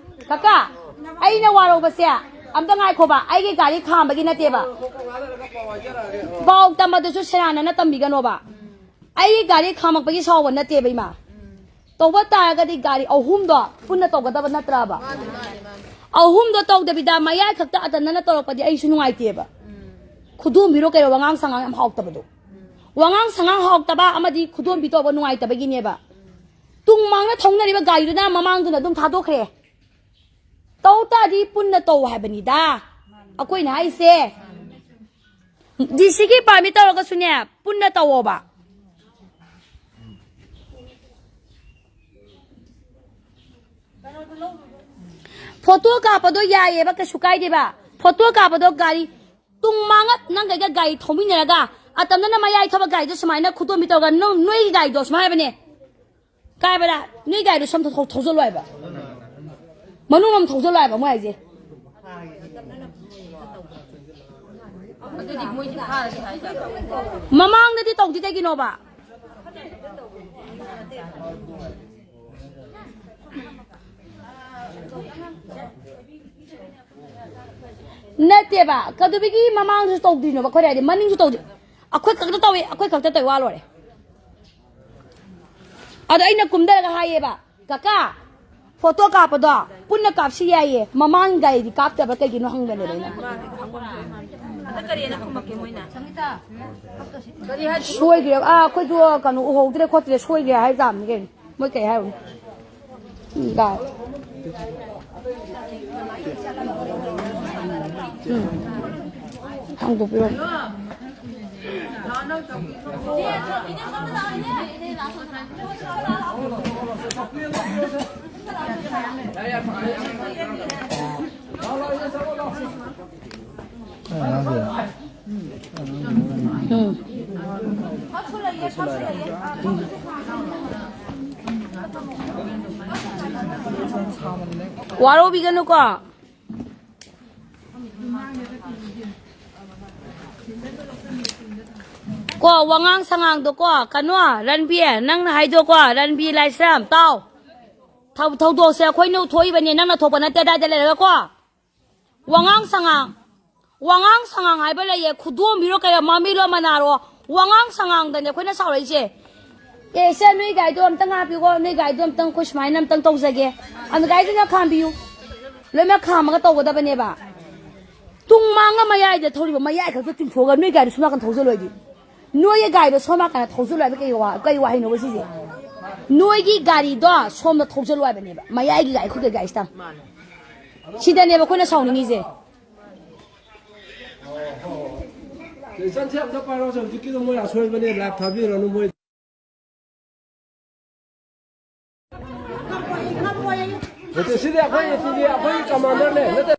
ꯀꯀꯥ, ꯑꯩꯅ ꯋꯥꯔꯧꯕꯁꯦ ꯑꯝꯇ ꯉꯥꯏꯈꯣꯕ, ꯑꯩꯒꯤ ꯒꯥꯔꯤ ꯈꯥꯝꯕꯒꯤ ꯅꯠꯇꯦꯕ꯫ ꯄꯥꯎ ꯇꯝꯕꯗꯨꯁꯨ ꯁꯦꯔꯥꯟꯅꯅ ꯇꯝꯕꯤꯒꯅꯣꯕ꯫ ꯑꯩꯒꯤ ꯒꯥꯔꯤ ꯈꯥꯝꯃꯛꯄꯒꯤ ꯁꯥꯎꯕ ꯅꯠꯇꯦꯕ ꯏꯃꯥ꯫ ꯇꯧꯕ ꯇꯥꯔꯒꯗꯤ ꯒꯥꯔꯤ ꯑꯍꯨꯝꯗꯣ ꯄꯨꯟꯅ ꯇꯧꯒꯗꯕ ꯅꯠꯇ꯭ꯔꯕ? ꯑꯍꯨꯝꯗꯣ ꯇꯧꯗꯕꯤꯗ ꯃꯌꯥꯏ ꯈꯛꯇ ꯑꯇꯟꯅꯅ ꯇꯧꯔꯛꯄꯗꯤ ꯑꯩꯁꯨ ꯅꯨꯡꯉꯥꯏꯇꯦꯕ꯫ ꯈꯨꯗꯣꯝꯕꯤꯔꯣ ꯀꯩꯔꯣ, ꯋꯥꯉꯥꯡ ꯁꯉꯥꯡ ꯌꯥꯝ ꯍꯥꯎꯇꯕꯗꯣ꯫ ꯋꯥꯉꯥꯡ ꯁꯉꯥꯡ ꯍꯥꯎꯇꯕ ꯑꯃꯗꯤ ꯈꯨꯗꯣꯝꯕꯤ ꯇꯧꯕ ꯅꯨꯡꯉꯥꯏꯇꯕꯒꯤꯅꯦꯕ꯫ ꯇꯨꯡ ꯃꯥꯡꯅ ꯊꯧꯅꯔꯤꯕ ꯒꯥꯔꯤꯗꯨꯅ ꯃꯃꯥꯡꯗꯨꯅ ꯑꯗꯨꯝ ꯊꯥꯗꯣꯛꯈ꯭ꯔꯦ꯫ ꯇꯧ ꯇꯥꯔꯗꯤ ꯄꯨꯟꯅ ꯇꯧ ꯍꯥꯏꯕꯅꯤꯗ ꯑꯩꯈꯣꯏꯅ ꯍꯥꯏꯁꯦ꯫ ꯗꯤ ꯁꯤꯒꯤ ꯄꯥꯔꯃꯤꯠ ꯇꯧꯔꯒꯁꯨꯅꯦ, ꯄꯨꯟꯅ ꯇꯧꯋꯣꯕ꯫ ꯐꯣꯇꯣ ꯀꯥꯞꯄꯗꯣ ꯌꯥꯏꯌꯦꯕ, ꯀꯩꯁꯨ ꯀꯥꯏꯗꯦꯕ꯫ ꯐꯣꯇꯣ ꯀꯥꯞꯄꯗꯣ ꯒꯥꯔꯤ ꯇꯨꯡ ꯃꯥꯡꯉ ꯅꯪ ꯀꯩꯒ ꯒꯥꯔꯤ ꯊꯧꯃꯤꯟꯅꯔꯒ ꯑꯇꯝꯅꯅ ꯃꯌꯥꯏ ꯊꯕꯛ ꯒꯥꯔꯤꯗꯣ ꯁꯨꯃꯥꯏꯅ ꯈꯨꯗꯣꯝꯕꯤ ꯇꯧꯔꯒ ꯅꯪ ꯅꯣꯏꯒꯤ ꯒꯥꯔꯤꯗꯣ ꯁꯨꯃꯥꯏ ꯍꯥꯏꯕꯅꯦ꯫ ꯀꯥꯏꯕꯔꯥ? ꯅꯣꯏ ꯒꯥꯔꯤꯗꯣ ꯁꯣꯝꯗ ꯊꯧ-, ꯊꯧꯖꯜꯂꯣ ꯍꯥꯏꯕ꯫ ꯃꯅꯨꯡ ꯑꯃ ꯊꯧꯖꯜꯂꯣ ꯍꯥꯏꯕ ꯃꯣꯏ ꯍꯥꯏꯁꯦ꯫ ꯑꯗꯨꯗꯤ ꯃꯣꯏꯗꯤ ꯐꯥꯔꯁꯤ ꯍꯥꯏꯖꯥꯠꯂꯣ? ꯃꯃꯥꯡꯗꯗꯤ ꯇꯧꯗꯤ ꯀꯩꯒꯤꯅꯣꯕ? ꯅꯠꯇꯦꯕ, ꯀꯩꯗꯧꯕꯒꯤ ꯃꯃꯥꯡꯗꯁꯨ ꯇꯧꯗ꯭ꯔꯤꯅꯣꯕ? ꯑꯩꯈꯣꯏ ꯍꯥꯏꯗꯤ ꯃꯅꯤꯡꯁꯨ ꯇꯧꯗ꯭ꯔꯤ꯫ ꯑꯩꯈꯣꯏ ꯈꯛꯇ ꯇꯧꯏ, ꯑꯩꯈꯣꯏ ꯈꯛꯇ ꯇꯧꯏ, ꯋꯥ ꯂꯣꯏꯔꯦ꯫ ꯑꯗꯣ ꯑꯩꯅ ꯀꯨꯝꯊꯔꯒ ꯍꯥꯏꯌꯦꯕ, "ꯀꯀꯥ, ꯐꯣꯇꯣ ꯀꯥꯞꯄꯗꯣ ꯄꯨꯟꯅ ꯀꯥꯞꯁꯤ ꯌꯥꯏꯌꯦ, ꯃꯃꯥꯡ ꯒꯥꯔꯤꯗꯤ ꯀꯥꯞꯇꯕ ꯀꯩꯒꯤꯅꯣ?" ꯍꯪꯕꯅꯦꯕ ꯑꯩꯅ꯫ ꯑꯗ ꯀꯔꯤꯅ ꯈꯨꯝꯃꯛꯀꯦ ꯃꯣꯏꯅ? ꯀꯔꯤ ꯍꯥꯏ? ꯁꯣꯏꯈ꯭ꯔꯦ, ꯑꯥ, ꯑꯩꯈꯣꯏꯁꯨ ꯀꯩꯅꯣ ꯎꯍꯧꯗ꯭ꯔꯦ ꯈꯣꯠꯇ꯭ꯔꯦ, ꯁꯣꯏꯈ꯭ꯔꯦ ꯍꯥꯏ ꯇꯥꯕꯅꯤ ꯀꯩꯅꯣ꯫ ꯃꯣꯏ ꯀꯩ ꯍꯥꯏꯔꯨꯅꯤ? ꯎꯝ, ꯇꯥꯏ꯫ ꯎꯝ꯫ ꯍꯥꯡꯗꯣꯛꯄꯤꯔꯣ꯫ ꯎꯝ꯫ ꯋꯥꯔꯧꯕꯤꯒꯅꯨꯀꯣ꯫ ꯀꯣ, ꯋꯥꯉꯥꯡ ꯁꯉꯥꯡꯗꯣ ꯀꯣ, ꯀꯩꯅꯣ, ꯔꯟꯕꯤ, ꯅꯪꯅ ꯍꯥꯏꯗꯣ ꯀꯣ, ꯔꯟꯕꯤ ꯂꯥꯏꯁ꯭ꯔꯝ, ꯇꯥꯎ꯫ ꯊꯧ-, ꯊꯧꯗꯣꯛꯁꯦ ꯑꯩꯈꯣꯏꯅ ꯊꯣꯛꯏꯕꯅꯦ, ꯅꯪꯅ ꯊꯣꯛꯄ ꯅꯠꯇꯦ ꯑꯗꯥꯏꯗ ꯂꯩꯔꯒ ꯀꯣ꯫ ꯋꯥꯉꯥꯡ ꯁꯉꯥꯡ, ꯋꯥꯉꯥꯡ ꯁꯉꯥꯡ ꯍꯥꯏꯕ ꯂꯩꯌꯦ, ꯈꯨꯗꯣꯝꯕꯤꯔꯣ ꯀꯩꯔꯣ, ꯃꯃꯤꯔꯣ ꯃꯅꯥꯔꯣ, ꯋꯥꯉꯥꯡ ꯁꯉꯥꯡꯗꯅꯦ ꯑꯩꯈꯣꯏꯅ ꯁꯥꯎꯔꯛꯏꯁꯦ꯫ "ꯑꯦ, ꯁꯦ, ꯅꯣꯏ ꯒꯥꯔꯤꯗꯣ ꯑꯝꯇ ꯉꯥꯛꯄꯤꯌꯨꯀꯣ, ꯅꯣꯏ ꯒꯥꯔꯤꯗꯣ ꯑꯝꯇꯪ ꯑꯩꯈꯣꯏ ꯁꯨꯃꯥꯏꯅ ꯑꯝꯇꯪ ꯇꯧꯖꯒꯦ", ꯑꯗꯨ ꯒꯥꯔꯤꯗꯨꯅ ꯈꯥꯝꯕꯤꯌꯨ, ꯂꯣꯏꯅꯃꯛ ꯈꯥꯝꯃꯒ ꯇꯧꯒꯗꯕꯅꯦꯕ꯫ ꯇꯨꯡ ꯃꯥꯡꯉ ꯃꯌꯥꯏꯗ ꯊꯧꯔꯤꯕ ꯃꯌꯥꯏ ꯈꯛꯇ ꯆꯤꯡꯊꯣꯛꯑꯒ ꯅꯣꯏ ꯒꯥꯔꯤꯗꯣ ꯁꯣꯝ ꯅꯥꯀꯟ ꯊꯧꯖꯜꯂꯣꯏꯗꯤ, ꯅꯣꯏꯒꯤ ꯒꯥꯔꯤꯗꯣ ꯁꯣꯝ ꯅꯥꯀꯟꯗ ꯊꯧꯖꯜꯂꯣꯏ ꯍꯥꯏꯕ ꯀꯩ ꯋꯥ-, ꯀꯩ ꯋꯥꯍꯩꯅꯣꯕ ꯁꯤꯁꯦ? ꯅꯣꯏꯒꯤ ꯒꯥꯔꯤꯗꯣ ꯁꯣꯝꯗ ꯊꯧꯖꯜꯂꯨ ꯍꯥꯏꯕꯅꯦꯕ, ꯃꯌꯥꯏꯒꯤ ꯒꯥꯔꯤ, ꯑꯩꯈꯣꯏꯒꯤ ꯒꯥꯔꯤꯁꯤꯗ꯫ ꯁꯤꯗꯅꯦꯕ ꯑꯩꯈꯣꯏꯅ ꯁꯥꯎꯅꯤꯡꯉꯤꯁꯦ꯫ ꯂꯥꯏꯁꯟꯁꯁꯦ ꯑꯝꯇ ꯄꯥꯏꯔꯛꯑꯣꯁꯦ, ꯍꯧꯖꯤꯛꯀꯤꯗꯣ ꯃꯣꯏ ꯑꯁꯣꯏꯕꯅꯦ, ꯂꯥꯏꯚ ꯊꯥꯕꯤꯔꯅꯨ ꯃꯣꯏ꯫ ꯅꯠꯇꯦ, ꯁꯤꯗꯤ ꯑꯩꯈꯣꯏ, ꯁꯤꯗꯤ ꯑꯩꯈꯣꯏꯒꯤ ꯀꯃꯥꯟꯗꯔꯅꯦ, ꯅꯠꯇꯦ꯫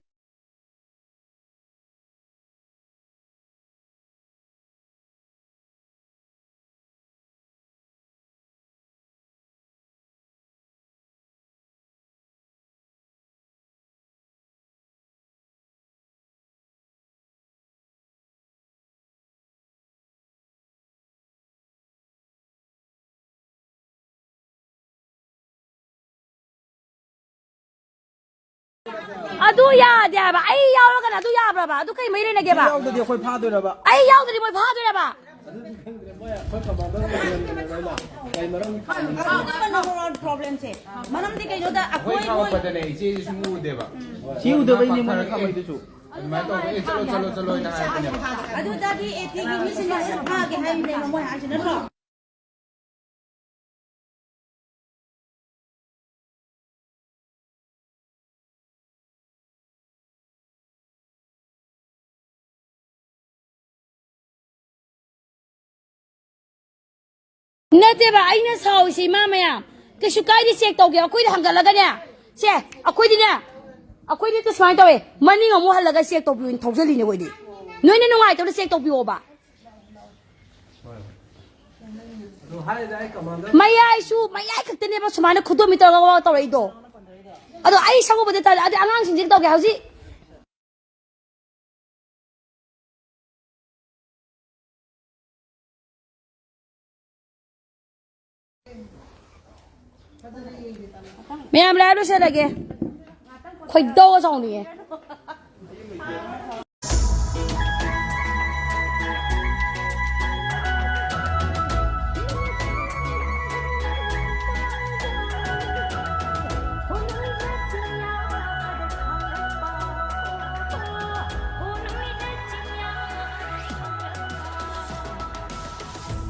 ꯑꯗꯨ ꯌꯥꯗꯦ ꯍꯥꯏꯕ꯫ ꯑꯩ ꯌꯥꯎꯔꯒꯅ ꯑꯗꯨ ꯌꯥꯕ꯭ꯔꯕ? ꯑꯗꯨ ꯀꯩ ꯃꯔꯤ ꯂꯩꯅꯒꯦꯕ? ꯌꯥꯎꯗ꯭ꯔꯗꯤ ꯑꯩꯈꯣꯏ ꯐꯥꯗꯣꯏꯔꯕ? ꯑꯩ ꯌꯥꯎꯗ꯭ꯔꯗꯤ ꯃꯣꯏ ꯐꯥꯗꯣꯏꯔꯕ? ꯑꯗꯨꯗꯤ ꯈꯪꯗ꯭ꯔꯦ, ꯃꯣꯏ ꯑꯩꯈꯣꯏ ꯀꯃꯥꯟꯗꯔ ꯑꯃ ꯂꯩꯔꯝꯃꯤꯅꯦꯕ ꯑꯩꯅ꯫ ꯀꯩ ꯃꯔꯝꯒꯤ ꯐꯥꯗꯣꯏꯅꯣ? ꯄ꯭ꯔꯣꯕ꯭ꯂꯦꯝꯁꯦ꯫ ꯃꯔꯝꯗꯤ ꯀꯩꯅꯣꯗ ꯑꯩꯈꯣꯏ ꯑꯩꯈꯣꯏ ꯈꯥꯝꯃꯛꯄꯗꯅꯦ, ꯏꯆꯦꯁꯤ ꯁꯨꯝ ꯎꯗꯦꯕ꯫ ꯁꯤ ꯎꯗꯕꯩꯅꯦ ꯃꯣꯏꯅ ꯈꯥꯝꯃꯛꯏꯗꯨꯁꯨ꯫ ꯑꯗꯨꯃꯥꯏꯅ ꯇꯧꯕ, "ꯑꯦ, ꯆꯠꯂꯣ, ꯆꯠꯂꯣ, ꯆꯠꯂꯣ" ꯍꯥꯏꯅ ꯍꯥꯏꯔꯛꯄꯅꯦꯕ꯫ ꯑꯗꯨꯗꯗꯤ ꯑꯦ ꯇꯤꯒꯤ ꯃꯤꯁꯤꯡꯅ ꯂꯣꯏꯅ ꯐꯥꯒꯦ ꯍꯥꯏꯔꯤꯅꯦꯕ ꯃꯣꯏ ꯍꯥꯏꯁꯤ ꯅꯠꯇ꯭ꯔꯣ? ꯅꯠꯇꯦꯕ, ꯑꯩꯅ ꯁꯥꯎꯔꯤꯁꯤ ꯏꯃꯥ ꯃꯌꯥꯝ, ꯀꯩꯁꯨ ꯀꯥꯏꯗꯦ, ꯆꯦꯛ ꯇꯧꯒꯦ꯫ ꯑꯩꯈꯣꯏꯗ ꯍꯪꯒꯠꯂꯒꯅꯦ, ꯁꯦ, ꯑꯩꯈꯣꯏꯗꯤꯅꯦ, ꯑꯩꯈꯣꯏꯗꯤ ꯁꯨꯃꯥꯏꯅ ꯇꯧꯋꯦ, ꯃꯅꯤꯡ ꯑꯃꯨꯛ ꯍꯜꯂꯒ ꯆꯦꯛ ꯇꯧꯕꯤꯌꯨꯅ ꯊꯧꯖꯜꯂꯤꯅꯦ ꯑꯩꯈꯣꯏꯗꯤ꯫ ꯅꯣꯏꯅ ꯅꯨꯡꯉꯥꯏꯇꯕꯗ ꯆꯦꯛ ꯇꯧꯕꯤꯌꯣꯕ꯫ ꯃꯌꯥꯏꯁꯨ, ꯃꯌꯥꯏ ꯈꯛꯇꯅꯦꯕ ꯁꯨꯃꯥꯏꯅ ꯈꯨꯗꯣꯝꯕꯤ ꯇꯧꯔꯒ ꯋꯥ ꯇꯧꯔꯛꯏꯗꯣ꯫ ꯑꯗꯣ ꯑꯩ ꯁꯪꯉꯨꯕꯗꯤ ꯇꯜꯂꯦ꯫ ꯑꯗꯩ ꯑꯉꯥꯡꯁꯤꯡꯁꯤꯒ ꯇꯧꯒꯦ ꯍꯧꯖꯤꯛ꯫ ꯃꯌꯥꯝ ꯂꯥꯏ ꯂꯣꯏꯁꯤꯜꯂꯒꯦ꯫ ꯈꯣꯏꯗꯧꯒ ꯁꯥꯎꯅꯤꯡꯉꯦ꯫